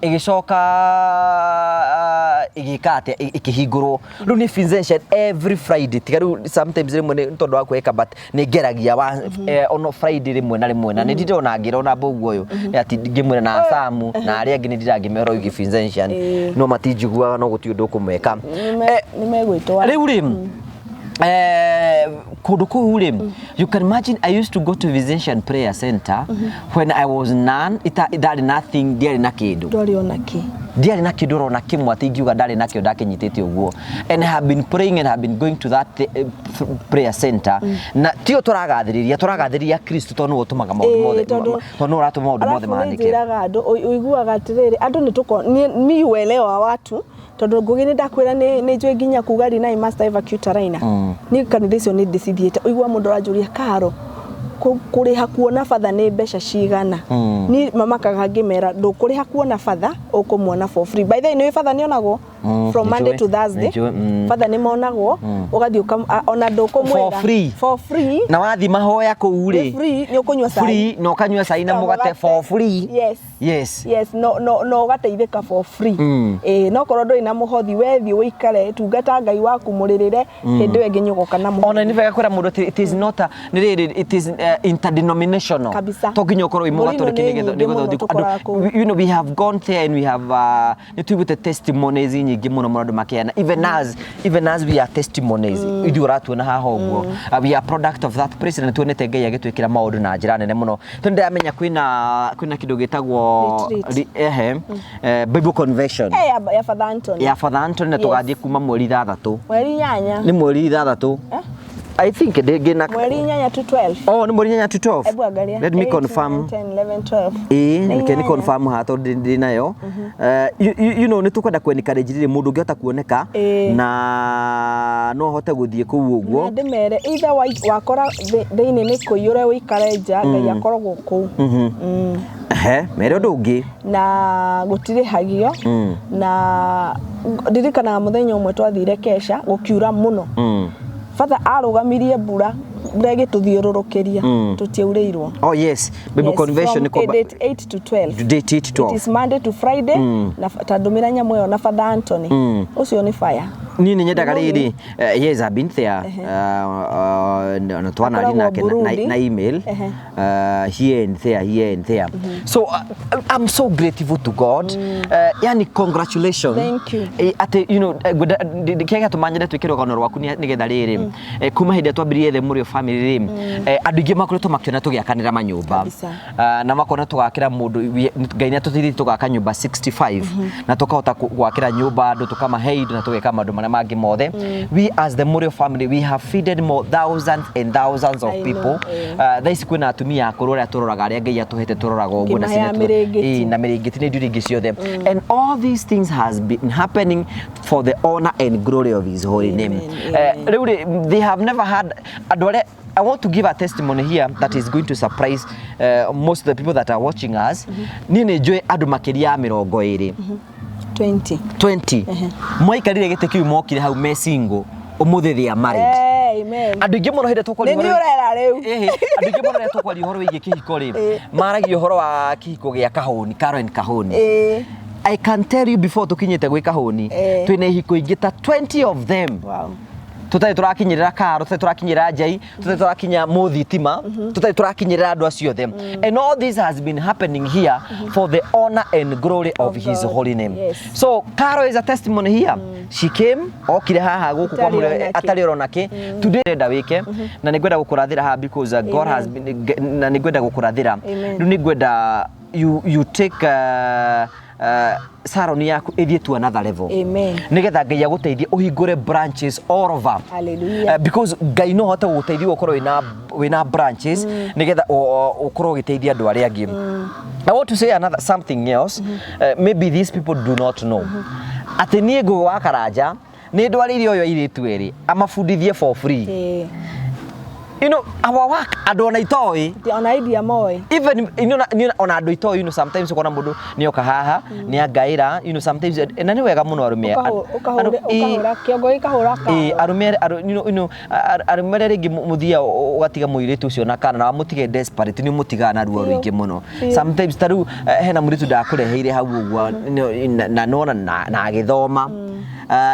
ĩgĩcoka ĩgĩka atĩa, ĩkĩhingũrwo. Rĩu nĩ Vincentian every Friday, tiga rĩu sometimes rĩmwe nĩ tondũ wa kwĩka, but nĩ ngeragia wa ono Friday rĩmwe na rĩmwe, na nĩ ndĩrona ngĩrona mbũguo ũyũ nĩ ati ngĩmwĩra na Samu na arĩa angĩ nĩ ndĩrangĩmera ũyũ Vincentian, no matinjiguaga, no gũtirĩ ũndũ ũkũmeka. Nĩ megwĩtwara. Rĩu rĩ, kũndũ kũu rĩ, you can imagine I used to go to Vincentian Prayer Center when I was none, ndarĩ nothing, ndiarĩ na kĩndũ. Ndwarĩ ona kĩ. Ndiarĩ na kĩndũ ona kĩmwe, atĩ ingiuga ndarĩ nakĩo ndakĩnyitĩte ũguo, and I have been praying and have been going to that prayer center, na tio tũragathĩrĩria Kristo tondũ nĩwe ũtũmaga maũndũ mothe, tondũ nĩwe ũratũma maũndũ mothe Alafu nĩ mahanĩke. njĩraga andũ, ũiguaga atĩrĩrĩ, andũ nĩ tũko mi uelewa watu, tondũ Ngũgĩ nĩ ndakwĩra nĩ njũĩ nginya kuga Rinai Master Evacuator Raina. Niĩ kanitha icio nĩ ndĩcithiĩte. Ũigua mũndũ aranjũria, "Karo, kũrĩha kuona batha nĩ mbeca cigana?" Niĩ mamakaga ngĩmera, "Ndũkũrĩha kuona batha, ũkũmuona for free." By the way, nĩ batha nĩ onagwo from Monday Nĩnjũĩ, to Thursday. Nĩnjũĩ. Batha nĩ monagwo, ũgathiĩ ona ndũkũmwĩra. For free. For free. Na wathiĩ mahoya kũu rĩ, Nĩ free, nĩ ũkũnyua cai. Free, na ũkanyua cai na Na mũgate mũgate. for free. Yes. Yes. Yes, no ũgateithĩka for free. Ĩĩ, no korwo ndũrĩ na mũhothi, wethiĩ ũikare, tungata Ngai waku, mũrĩrĩre, hĩndĩ ĩyo ĩngĩ nĩ ũgoka na mũhothi. Ona nĩ wega kwĩra mũndũ atĩ it is not a nĩ rĩrĩ, it is interdenominational. Kabisa. To nginya ũkorwo wĩ Mũrino mũgatoliki nĩ nĩgetha nyingĩ nĩgetha mũno ũthiĩ tũkoraga kũu. We have gone there and we have nĩ tuiguĩte testimonies nyingĩ mũno mũno andũ makĩheana, even as we are testimonies, ithuĩ ũratuona haha ũguo. We are product of that place, na nĩ tuonete Ngai agĩtwĩkĩra maũndũ na njĩra nene mũno, tondũ ndĩramenya kwĩna kĩndũ gĩtagwo Retreat. ehe, Bible Convention. Eh, ya Father Anthony. Ya Father Anthony, na Yes. tũgathiĩ kuma mweri 6. Mweri 8. Nĩ mweri 6. Eh? I think ndĩngĩ na Mweri 8 to 12. Oh, nĩ mweri 8 to 12. Ebu angalia. Let me 8, confirm. 9, 10, 11, 12. Ĩĩ, Nĩ reke nĩ 8. confirm haha tondũ ndĩ nayo. Nĩ tũkwenda ku encourage rĩrĩ mũndũ ũngĩhota kuoneka na no ahote gũthiĩ kũu ũguo. Na ndĩmere either wakora thĩinĩ nĩ kũiyũre, ũikare nja, Ngai akoragwo kũu. Ehe, mere ũndũ ũngĩ. Na gũtirĩhagio. Na ndirikanaga mũthenya ũmwe twathire kesha, gũkiura mũno. Batha arũgamirie mbura, mbura ĩgĩtũthiũrũrũkĩria, tũtiaurĩirwo. Oh yes, Bible Yes, Convention from nĩ kwamba date 8 to 12. Date 8 to It 12. is Monday to Friday. Na ta ndũmĩra nyamũ ĩyo na Father Anthony. Ũcio nĩ fire. Niĩ nĩ nyendaga Nĩ rĩrĩ, yes, I've been there. Na twanari Akoragwo nake Burundi. na email, here and there, here and there. So I'm so grateful to God. Yani congratulations. Thank you. Atĩ kĩrĩa gĩatũma nyende twĩke rũgano rwaku nĩgetha rĩrĩ, kuma hĩndĩ ĩrĩa twambĩrĩirie The Mũrĩo Family rĩ, andũ aingĩ makoretwo makĩona tũgĩakanĩra manyũmba. Kabisa. Na makona tũgakĩra mũndũ, Ngai nĩ atũteithĩtie tũgaka nyũmba 65 na tũkahota gwakĩra nyũmba andũ, tũkamahe indo na tũgeka maũndũ marĩa mangĩ mothe. We as the Mũrĩo Family, we have feeded more thousands and thousands of I know, people. Thaa ici kwĩna atumia akũrũ arĩa tũroraga, arĩa Ngai atũhete tũroraga ũguo na Ngĩmaheaga ciana mĩrĩngĩti. Na mĩrĩngĩti na indo iria ingĩ ciothe, and all these things has been happening for the honor and glory of his holy name. Amen, Rĩu rĩ, they have never had andũ arĩa. I want to give a testimony here that is going to surprise most of the people that are watching us. Niĩ nĩ njũĩ andũ makĩria ya 20. 20. 20 maikarire gĩtĩ kĩu, mokire hau me single, ũmũthĩ they are married. Eh, amen. Andũ aingĩ mũno hĩndĩ tũkwaria Nĩ niĩ ũrera rĩu. Ĩhĩ, andũ aingĩ mũno rĩrĩa tũkwaria ũhoro wĩgiĩ kĩhiko rĩ, maragia ũhoro wa kĩhiko gĩa Kahũni, Karen Kahũni. I can tell you, before tũkinyĩte gwĩ Kahũni, twĩna ihiko ingĩ ta 20 of them tũtarĩ tũrakinyĩrĩra karo, tũtarĩ tũrakinyĩrĩra njai, tũtarĩ tũrakinya mũthitima, tũtarĩ tũrakinyĩrĩra andũ acio othe, and all this has been happening here for the honor and glory of Of his God. holy name. So Caro is a testimony here. She came, okire haha gũkũ kwa Atarĩ Mũrĩo ona kĩ. atarĩ orona kĩ. Today ndĩrenda wĩke na nĩ ngwenda gũkũrathĩra haha because God Amen. has been, na nĩ ngwenda gũkũrathĩra. Amen. Rĩu nĩ ngwenda you take salon yaku ĩthiĩ to another level, Amen. nigetha Ngai agũteithie ũhingũre branches all over. Hallelujah. Because Ngai no ahote gũgũteithia ũkorwo wĩna branches nigetha ũkorwo ũgĩteithia andũ arĩa angĩ. I want to say another something else. Maybe these people do not know atĩ niĩ Ngũgĩ wa Karanja nĩ ndwarĩire ũyũ airĩtu erĩ amabundithie for free. Our work, andũ ona itoĩ. Ona idea moĩ. Even niĩ ona andũ itoĩ, sometimes ũkona mũndũ nĩoka haha nĩ angaĩra, sometimes, na nĩ wega mũno arũme Ũkahũra kĩongo gĩkahũra Ĩ, karo. arũme arũme arĩa rĩngĩ mũthiaga ũgatiga mũirĩtu ũcio na kana na wamũtige desperate, nĩ ũmũtigaga na ruo rũingĩ mũno. Sometimes ta rĩu, hena mũirĩtu ndakũreheire hau ũguo na nona na agĩthoma.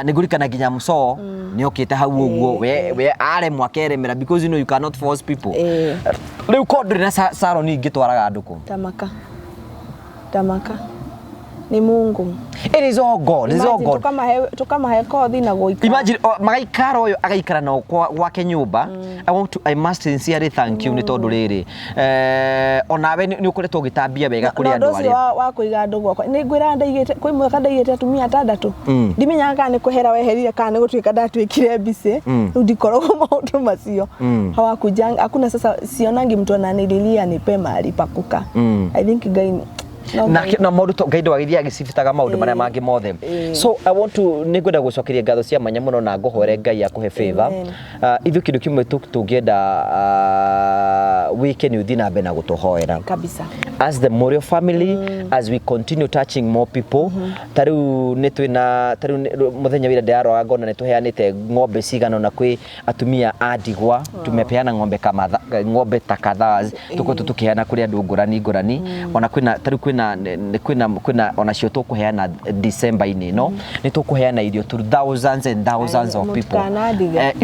Nĩ ngũririkana nginya mũcoo nĩ okĩte hau ũguo, we aremwo akeremera because you cannot force people. Rĩu ko ndũrĩ na salon ingĩtwaraga andũ kũ? Tamaka. Tamaka. Ni Mungu. It is all God, it is all Imagine God. Tukamahe kothi na gũikara. Imagine, oh, magaikara ũyũ agaikara nao gwake nyũmba. I must sincerely thank you nĩ tondũ rĩrĩ, onawe nĩ ũkoretwo ũgĩtambia wega kũrĩ Na andũ ũndũ ũcio arĩa wa kũiga andũ gwakwa nĩ ngwĩra ndaigĩte kwĩ mwaka ndaigĩte atumia atandatũ. Ndimenyaga kana nĩ kwehera weherire kana nĩ gũtuĩka ndatuĩkire busy. Rĩu ndikoragwo maũndũ macio. Hawakujanga, hakuna. Sasa sionangi mtu ananililia nipe mahali pa kukaa. I think Ngai no na Ngai. Na maũndũ to Ngai ndwagĩthiĩ agĩcibitaga maũndũ marĩa mangĩ mothe. So I want to nĩ ngwenda gũcokeria ngatho cia mwanya mũno na ngũhoere Ngai akũhe favor. Amen. Ithuĩ kĩndũ kĩmwe tũngĩenda wĩke nĩ ũthiĩ na mbere na gũtũhoera Kabisa. As the Morio family, as we continue touching more people. Ta rĩu nĩ twĩna, ta rĩu mũthenya wĩra ndĩraroraga ngona nĩ tũheanĩte ng'ombe cigana ũna kwĩ atumia a ndigwa. Tumepeana ng'ombe kama ng'ombe ta kadhaa tũkoretwo tũkĩheana kũrĩ andũ ngũrani ngũrani. Ona kwĩna, ta rĩu kwĩna kwĩna onacio tũkũheana December-inĩ ĩno, nĩ tũkũheana irio to thousands and thousands of people. Mũtikanandige.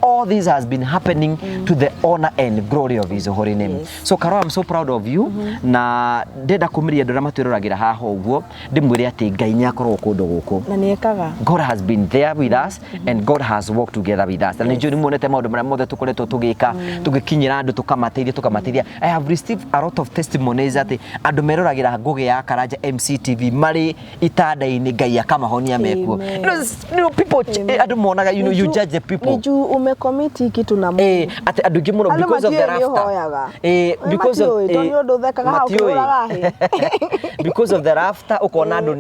All this has been happening to the honor and glory of his holy name. So Caro, I'm so proud of you, na ndenda kũmĩria andũ arĩa matwĩroragĩra haha ũguo ndĩmwĩre atĩ Ngai nĩ akorwo kũndũ gũkũ. Na nĩ ekaga. God has been there with us and God has walked together with us. Na nĩ njũĩ nĩ muonete maũndũ marĩa mothe tũkoretwo tũgĩka, tũgĩkinyĩra andũ, tũkamateithia, tũkamateithia. I have received a lot of testimonies atĩ andũ meroragĩra Ngũgĩ ya Karanja MCTV marĩ itanda-inĩ, Ngai akamahonia mekuo. Amen. People, andũ monaga, you judge the people. Nĩ juu umecommit kitu na Mungu. Atĩ andũ aingĩ mũno Andũ because of the matiũĩ nĩ laughter. ũhoyaga. Because of Matiũĩ, tondũ nĩ ũndũ ũthekaga hau matiũĩ. ũkĩhũraga hĩ. Because of the laughter, ũkona andũ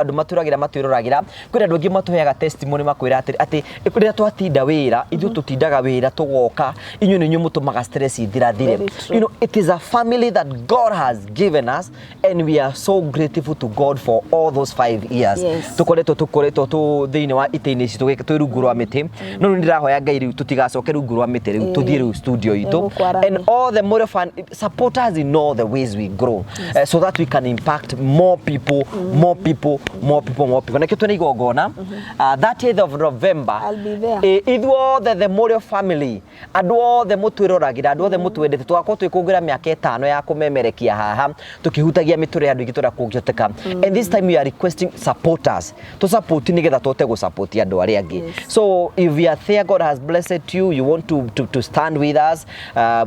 andũ matũragĩra matwĩroragĩra. Kwĩna andũ angĩ matũheaga testimony makwĩra atĩ rĩrĩa twatinda wĩra, ithuĩ tũtindaga wĩra tũgoka, inyuĩ nĩ inyuĩ mũtũmaga stress ithirathire. Very true. It is a family that God has given us. And we are so grateful to God for all those 5 years. Tũkoretwo tũ thĩinĩ wa itĩ-inĩ ici twĩ rungu rwa mĩtĩ, no rĩu nĩndĩrahoya Ngai rĩu tũtigacoke rungu rwa mĩtĩ, rĩu tũthiĩ rĩu studio itũ. Nĩgũkwarana. And all the Morio fan support us in all the ways we grow, so that we can impact more people, more people, more people, more people. Nakĩo twĩna igongona 30th of November. I'll be there. Ithuothe the Morio family, andũ othe mũtwĩroragĩra, andũ othe mũtwendete, tũgakorwo twĩkũngũĩra mĩaka 5 ya kũmemerekia haha tũkĩhutagia mĩtũrĩre ya andũ aingĩ tũrĩa kũngĩhoteka. And this time we are requesting supporters to support nĩgetha tũhote gũsupport andũ arĩa angĩ. So if you are there, God has blessed you, you want to stand with us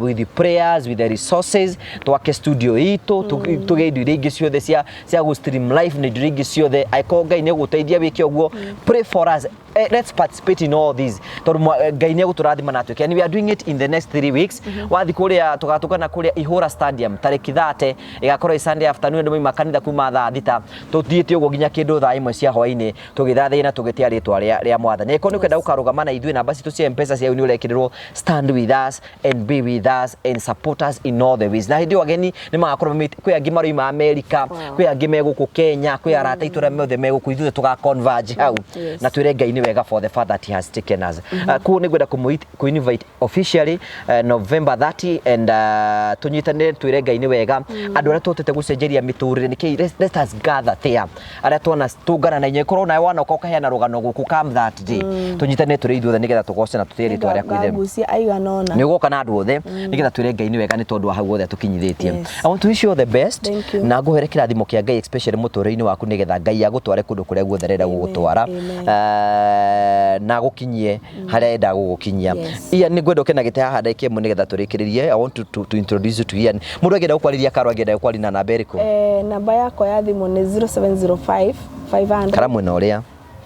with the prayers, with the resources, twake studio itũ, tũgĩe indo iria ingĩ ciothe cia gũ stream live na indo iria ingĩ ciothe. Angĩkorwo Ngai nĩ egũteithia wĩke ũguo, pray for us. Let's participate in all this tondũ Ngai nĩ egũtũrathima na atuĩke. And we are doing it in the next 3 weeks. Wathi kũrĩa tũgatũngana kũrĩa Ihũra Stadium tarĩki 30, ĩgakorwo ĩ Sunday afternoon, andũ maima kanitha kuma thaa 6, tũthiĩte ũguo nginya kĩndũ thaa 1 cia hwaĩ-inĩ, tũgĩthathaiya na tũgĩtĩa rĩtwa rĩa Mwathani. Angĩkorwo nĩ ũkwenda gũkarũgama na ithuĩ, namba citũ cia M-Pesa cia nĩ ũrekĩrĩrwo. Stand with us and be with us and support us in all the ways. Na hĩndĩ ĩyo ageni nĩ magakorwo kwĩ angĩ maroima America, kwĩ angĩ me gũkũ Kenya, kwĩ arata aitũ arĩa othe me gũkũ, ithuĩ tũga converge hau na twĩre Ngai nĩ wega for the fact that he has taken us. Koguo nĩ ngwenda kũ invite officially November 30 and tũnyitanĩre twĩre Ngai nĩ wega. Andũ arĩa tũhotete gũcenjeria mĩtũrĩre nĩkĩ, let us gather there. Arĩa twana tũngana na inyuĩ, korwo nawe wanoka ũkaheana rũgano gũkũ, come that day, tũnyitanĩre tũrĩ ithuothe nĩgetha tũgoce na tũtĩe rĩtwa rĩaku Ithe. Ngagucia aigana ũna. Nĩ ũgoka na andũ othe nĩgetha twĩre Ngai nĩ wega nĩ tondũ wa hau othe atũkinyithĩtie. I want to wish you all the best. Thank you. Na ngũhere kĩrathimo kĩa Ngai, especially mũtũrĩre-inĩ waku, nĩgetha Ngai agũtware kũndũ kũrĩa guothe arenda gũgũtwara. Amen. Na agũkinyie harĩa enda gũgũkinyia. Ian, nĩ ngwenda ũke na gĩtĩ haha ndagĩka 1 nĩgetha tũrĩkĩrĩrie. I want to introduce you to Ian. Mũndũ angĩenda gũkwarĩria, Karo, angĩenda gũkwaria na namba ĩrĩkũ? Namba yakwa ya thimũ nĩ 0705 500 Kara mwena ũrĩa.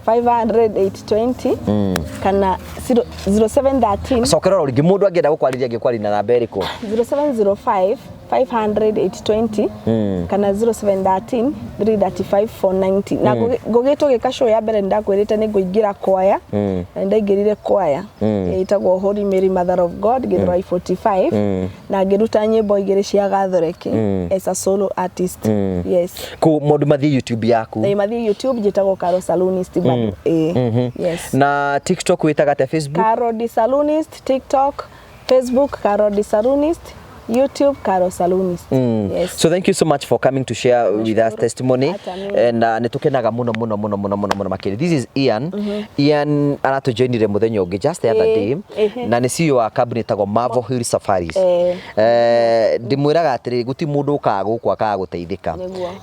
500 820 kana 0713. Cokera oro rĩngĩ, mũndũ angĩenda gũkwarĩria angĩkwaria na namba ĩrĩkũ? 0705 500 820 kana 0713 335 490. Na ngũgĩtwo gĩka show ya mbere nĩndakwĩrĩte nĩ ngũingĩra kwaya, na nĩndaingĩrire kwaya ĩtagwo Holy Mary Mother of God Githurai 45, na ngĩruta nyĩmbo igĩrĩ cia Gathoreki as a solo artist, yes. Kũ mũndũ mathiĩ YouTube yaku? Na mathiĩ YouTube, njĩtagwo Caro Salonist bado, ĩĩ, yes. Na TikTok wĩtaga atĩa? Facebook? Caro the Salonist TikTok, Facebook Caro the Salonist, YouTube Caro Salonist. Yes. So thank you so much for coming to share with us testimony. Hata mimi. And nĩ tũkenaga mũno mũno mũno mũno mũno mũno makĩria. This is Ian. Ian aratũjoinire mũthenya ũngĩ, just the other day, na nĩ CEO wa kambuni ĩtagwo Marvel Hill Safaris. Ndĩmwĩraga atĩrĩrĩ, gũtirĩ mũndũ ũkaga gũkũ akaga gũteithĩka.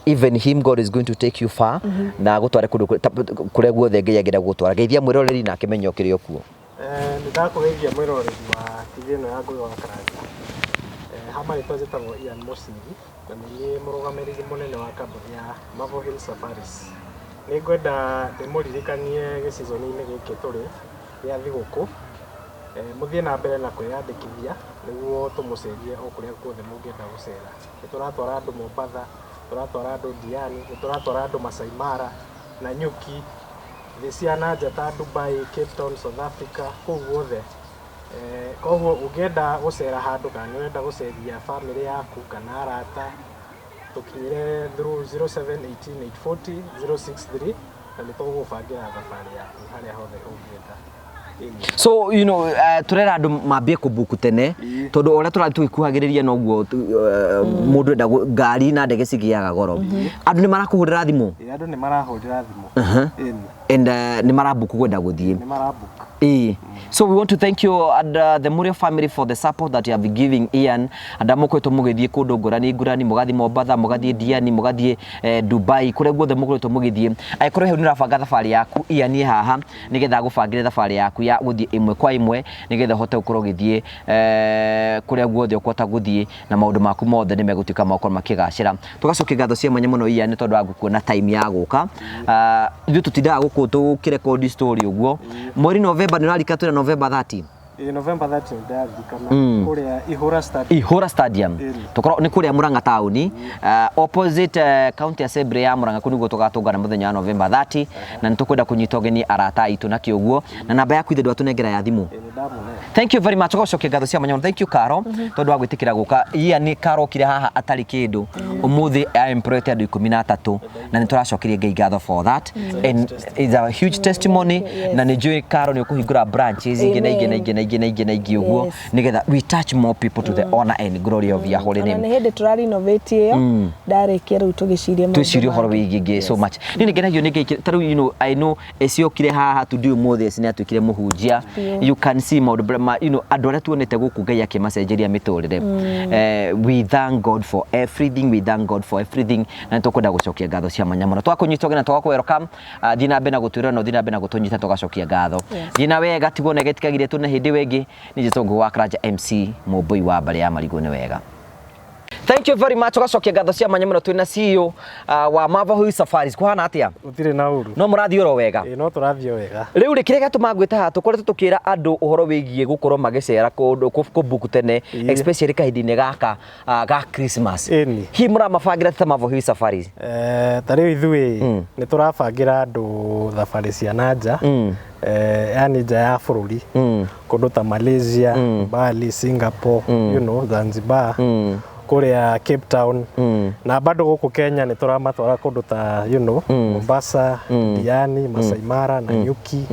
Even him, God is going to take you far na agũtware kũndũ kũrĩa guothe Ngai angĩenda gũgũtwara. Geithia mwĩroreri na akĩmenye ũkĩrĩ o kuo. Nĩ ndakũgeithia mwĩroreri wa TV ĩno ya Ngũgĩ wa Karanja. Ha marĩtwa njĩtagwo Ian Mũciri na nĩ niĩ mũrũgamĩrĩri mũnene wa kambuni ya Marvel Hill Safaris. Nĩ ngwenda ndĩmũririkanie gĩcizoni-inĩ gĩkĩ tũrĩ gĩa thigũkũ, mũthiĩ na mbere na kwĩyandĩkithia nĩguo tũmũcerie o kũrĩa guothe mũngĩenda gũcera. Nĩ tũratwara andũ Mombatha, tũratwara andũ Diani, nĩ tũratwara andũ Masai Mara, Nanyuki, thĩ cia na nja ta Dubai, Cape Town, South Africa, kũu guothe. Koguo ũngĩenda gũcera handũ kana nĩ ũrenda gũceria bamĩrĩ yaku kana arata, tũkinyĩre through 0718 840 063 na nĩ tũgũgũbangĩra thabarĩ yaku harĩa hothe ũngĩenda. Ĩni. So turera andũ mambie kũbuku tene, tondũ o ũrĩa tũrathiĩ tũgĩkuhagĩrĩria noguo mũndũ enda ngari na ndege cigĩaga goro. Andũ nĩ marakũhũrĩra thimũ? Ĩ, andũ nĩ marahũrĩra thimũ. Ĩni. And nĩ marabuku kwenda gũthiĩ? Nĩ marabook. So we want to thank you and the Murio family for the support that you have been giving Ian. And mũkoretwo mũgĩthiĩ kũndũ ngũrani ngũrani, mũgathiĩ Mombatha, mũgathiĩ Diani, mũgathiĩ Dubai, kũrĩa guothe mũkoretwo mũgĩthiĩ. Angĩkorwo hau nĩ ũrabanga thabarĩ yaku, Ian ĩ haha nĩgetha agũbangĩre thabarĩ yaku ya gũthiĩ ĩmwe kwa ĩmwe, nĩgetha ũhote gũkorwo ũgĩthiĩ kũrĩa guothe ũkũhota gũthiĩ, na maũndũ maku mothe nĩ megũtuĩka makorwo makĩgacĩra. Tũgacokia ngatho cia mwanya mũno, Ian, nĩ tondũ wa gũkuona time ya gũka. Ithuĩ tũtindaga gũkũ tũkĩrekondi story ũguo. Mweri November nĩ ũrarika, twĩna November 30. Ĩ, November 30 ndĩraririkana kũrĩa Ihũra Stadium. Ihũra Stadium. Tũkorwo nĩ kũrĩa Murang'a taũni, opposite County Assembly ya Murang'a, kũu nĩguo tũgatũngana mũthenya wa November 30, na nĩ tũkwenda kũnyita ũgeni arata aitũ na kĩũguo. Na namba yaku ithe ndwatũnengera ya thimũ. Ĩ, nĩ ndamũne. Thank you very much. Ũgacokia ngatho cia mwanya mũno. Thank you Caro, tondũ wa gwĩtĩkĩra gũka. Ia nĩ Caro okire haha atarĩ kĩndũ. Ũmũthĩ employete andũ 13 na nĩ tũracokeria Ngai ngatho for that. And it's a huge testimony. Na nĩ njũĩ Caro nĩ ũkũhingũra branches ingĩ na ingĩ na ingĩ na ingĩ na ingĩ na ingĩ ũguo, nĩgetha we touch more people to the honor and glory of your holy Ona name. nĩ hĩndĩ tũra renovate ĩyo, ndarĩkia rĩu tũgĩcirie maũndũ Twĩcirie ũhoro mangĩ. wĩgiĩ ngĩ so much. Niĩ nĩ ngenagio nĩ Ngai ta rĩu, I know eci okire haha tu ndi ũmũthĩ eci nĩ atuĩkire mũhunjia. You can see maũndũ marĩa andũ arĩa tuonete gũkũ Ngai akĩmacenjeria mĩtũrĩre. We thank God for everything, we thank God for everything, na nĩ tũkwenda gũcokia ngatho cia mwanya mũno. Twakũnyita ũgeni na twakũ welcome. Thiĩ na mbere na gũtwĩrora na ũthiĩ na mbere na gũtũnyita, tũgacokia ngatho. Thiĩ na wega, tigwo na gĩtikagire tũ na hĩndĩ ĩyo ĩngĩ. Nĩ njĩtwo Ngũgĩ wa Karanja MC Mũmbũi wa mbarĩ ya Marigũ. Nĩ wega. Thank you very much. Ũgacokia ngatho cia mwanya mũno. Twĩna CEO wa Marvel Hill Safaris. Kũhana atĩa? Gũtirĩ na ũru. No mũrathiĩ oro wega? Ĩĩ, no tũrathiĩ o wega. Rĩu rĩ, kĩrĩa gĩatũma ngwĩte haha, tũkoretwo tũkĩra andũ ũhoro wĩgiĩ gũkorwo magĩcera kũndũ kũbook tene, especially kahinda-inĩ gaka ga Christmas. Ĩni. Hihi mũramabangĩra ta Marvel Hill Safaris? Ta rĩu ithuĩ nĩ tũrabangĩra andũ thabarĩ cia na nja, yani nja ya bũrũri, kũndũ ta Malaysia, Bali, Singapore, Zanzibar, kũrĩa Cape Town, na bado gũkũ Kenya nĩ tũramatwara kũndũ ta Mombasa, Diani, Masai Mara, Nanyuki,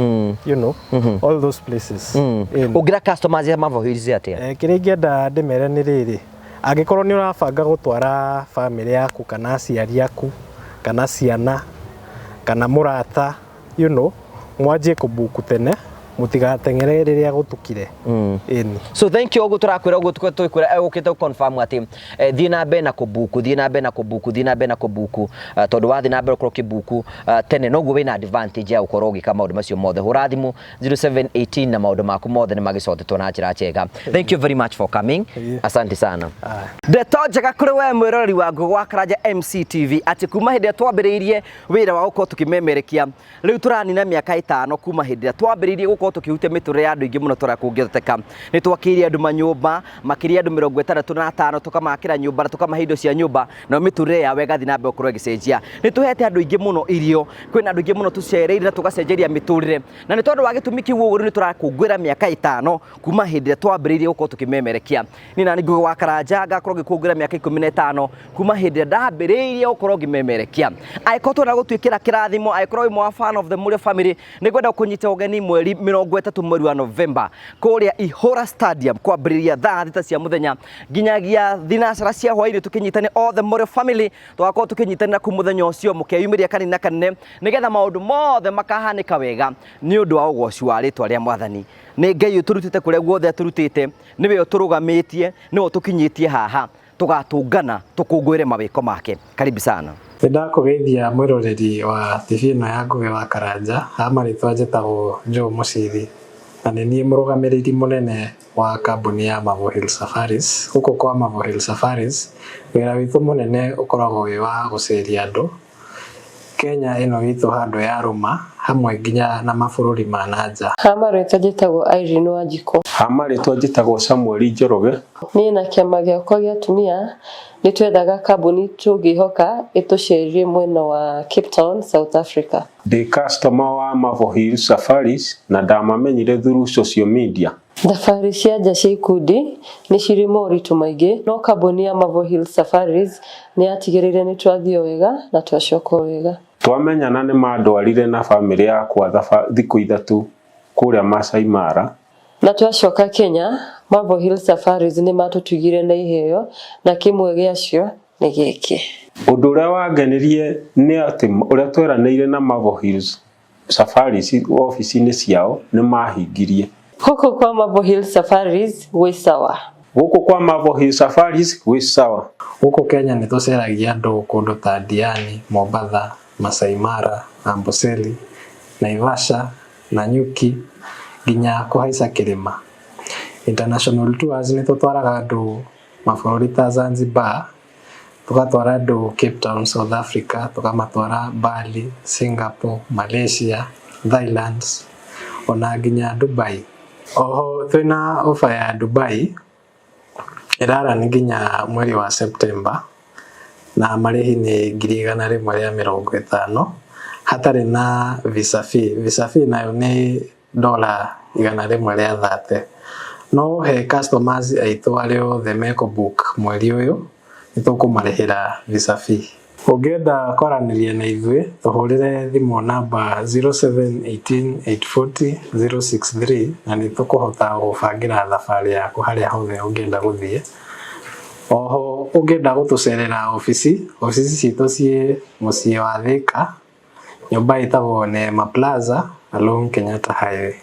all those places. Ĩni. Ũngĩra customers ya Marvel Hills atĩa? Kĩrĩa ingĩenda ndĩmere nĩ rĩrĩ, angĩkorwo nĩ ũrabanga gũtwara bamĩrĩ yaku kana aciari aku kana ciana kana mũrata, mwanjie kũbuku tene, mũtigateng'ere rĩrĩa gũtukire. Ĩni. So thank you. Ũguo tũrakwĩra, ũguo tũkwĩra ũkĩte confirm atĩ thiĩ na mbere na kũbuku, thiĩ na mbere na kũbuku, thiĩ na mbere na kũbuku, tondũ wathiĩ na mbere ũkorwo ũkĩbuku tene, noguo wĩna advantage ya gũkorwo ũgĩka maũndũ macio mothe. Hũra thimũ 0718 na maũndũ maku mothe nĩ magĩcotetwo na njĩra njega. Thank you very much for coming. Asante sana. Ndeto njega kũrĩ we mwĩroreri wa Ngũgĩ wa Karanja MCTV, atĩ kuma hĩndĩ ĩrĩa twambĩrĩirie wĩra wa gũkorwo tũkĩmemerekia, rĩu tũranina mĩaka 5 kuma hĩndĩ ĩrĩa twambĩrĩirie gũkorwo tũkĩhutia mĩtũrĩre ya andũ aingĩ mũno tũrĩa kũngĩhoteka. Nĩ twakĩire andũ manyũmba makĩria andũ 65, tũkamakĩra nyũmba na tũkamahe indo cia nyũmba, nayo mĩtũrĩre yao ĩgathiĩ na mbere gũkorwo ĩgĩcenjia. Nĩ tũhete andũ aingĩ mũno irio, kwĩna andũ aingĩ mũno tũcereire na tũgacenjeria mĩtũrĩre, na nĩ tondũ wa gĩtũmi kĩu ũguo rĩu nĩ tũrakũngũĩra mĩaka 5 kuma hĩndĩ ĩrĩa twambĩrĩirie gũkorwo tũkĩmemerekia. Niĩ nani Ngũgĩ wa Karanja ngakorwo ngĩkũngũĩra mĩaka 15 kuma hĩndĩ ĩrĩa ndambĩrĩirie gũkorwo ngĩmemerekia. Angĩkorwo twenda gũtuĩkĩra kĩrathimo, angĩkorwo wĩ mwa fan of the Mũrĩo family, nĩ ngwenda kũnyita ũgeni mweri 30 mweri wa November kũrĩa Ihũra Stadium, kwambĩrĩria thaa 6 cia mũthenya nginyagia 9 cia hwaĩ-inĩ, tũkĩnyitane all the Mũrĩo family. Tũgakorwo tũkĩnyitanĩra kũu mũthenya ũcio, mũkeyumĩria kanini na kanene, nĩgetha maũndũ mothe makahanĩka wega nĩ ũndũ wa ũgoci wa rĩtwa rĩa Mwathani. Nĩ Ngai ũtũrutĩte kũrĩa guothe atũrutĩte, nĩwe ũtũrũgamĩtie, nĩwe ũtũkinyĩtie haha, tũgatũngana tũkũngũĩre mawĩko make. Karibu sana. Nĩ ndakũgeithia mwĩroreri wa TV ĩno ya Ngũgĩ wa Karanja. Ha marĩtwa njĩtagwo Joe Mũciri, na nĩ niĩ mũrũgamĩrĩri mũnene wa kambuni ya Marvel Hill Safaris. Gũkũ kwa Marvel Hill Safaris, wĩra witũ mũnene ũkoragwo wĩ wa gũceria andũ Kenya ĩno itũ handũ ya rũma, hamwe nginya na mabũrũri ma na nja. Ha marĩtwa njĩtagwo Irene Wanjikũ. Ha marĩtwa njĩtagwo Samuel Njoroge. Niĩ na kĩama gĩakwa gĩa atumia nĩ twethaga kambuni tũngĩhoka ĩtũcerie mwena wa Cape Town, South Africa. Ndĩ customer wa Marvel Hill Safaris na ndamamenyire through social media. Thabarĩ cia nja cia ikundi nĩ cirĩ moritũ maingĩ, no kambuni ya Marvel Hill Safaris nĩ yatigĩrĩire nĩ twathiĩ o wega na twacoka o wega. Twamenyana nĩ mandwarire na bamĩrĩ yakwa thikũ 3 kũrĩa Masai Mara. Na twacoka Kenya, Marvel Hill Safaris nĩ matũtugire na iheo, na kĩmwe gĩacio nĩ gĩkĩ. Ũndũ ũrĩa wangenirie nĩ atĩ ũrĩa tweranĩire na Marvel Hills Safaris obici-inĩ ciao nĩ mahingirie. Gũkũ kwa Marvel Hill Safaris gwĩ sawa. Gũkũ kwa Marvel Hill Safaris gwĩ sawa. Gũkũ Kenya nĩ tũceragia andũ kũndũ ta Diani, Mombatha, Masai Mara, Amboseli, Naivasha, Nanyuki, nginya kũhaica kĩrĩma. International tours nĩ tũtwaraga andũ mabũrũri ta Zanzibar, tũgatwara andũ Cape Town, South Africa, tũkamatwara Bali, Singapore, Malaysia, Thailand, ona nginya Dubai. Oho twĩna offer ya Dubai ĩrarani nginya mweri wa September, na marĩhi nĩ 150,000 hatarĩ na visa fee. Visa fee nayo nĩ $130. No he customers aitũ arĩa othe mekũ book mweri ũyũ, nĩ tũkũmarĩhĩra visa fee. Ũngĩenda kwaranĩria na ithuĩ, tũhũrĩre thimũ namba 0718 840 063 na nĩ tũkũhota gũbangĩra thabarĩ yaku harĩa hothe ũngĩenda gũthiĩ. Oho ũngĩenda gũtũcerera obici, obici citũ ciĩ mũciĩ wa Thika, nyũmba ĩtagwo Neema Plaza along Kenyatta Highway.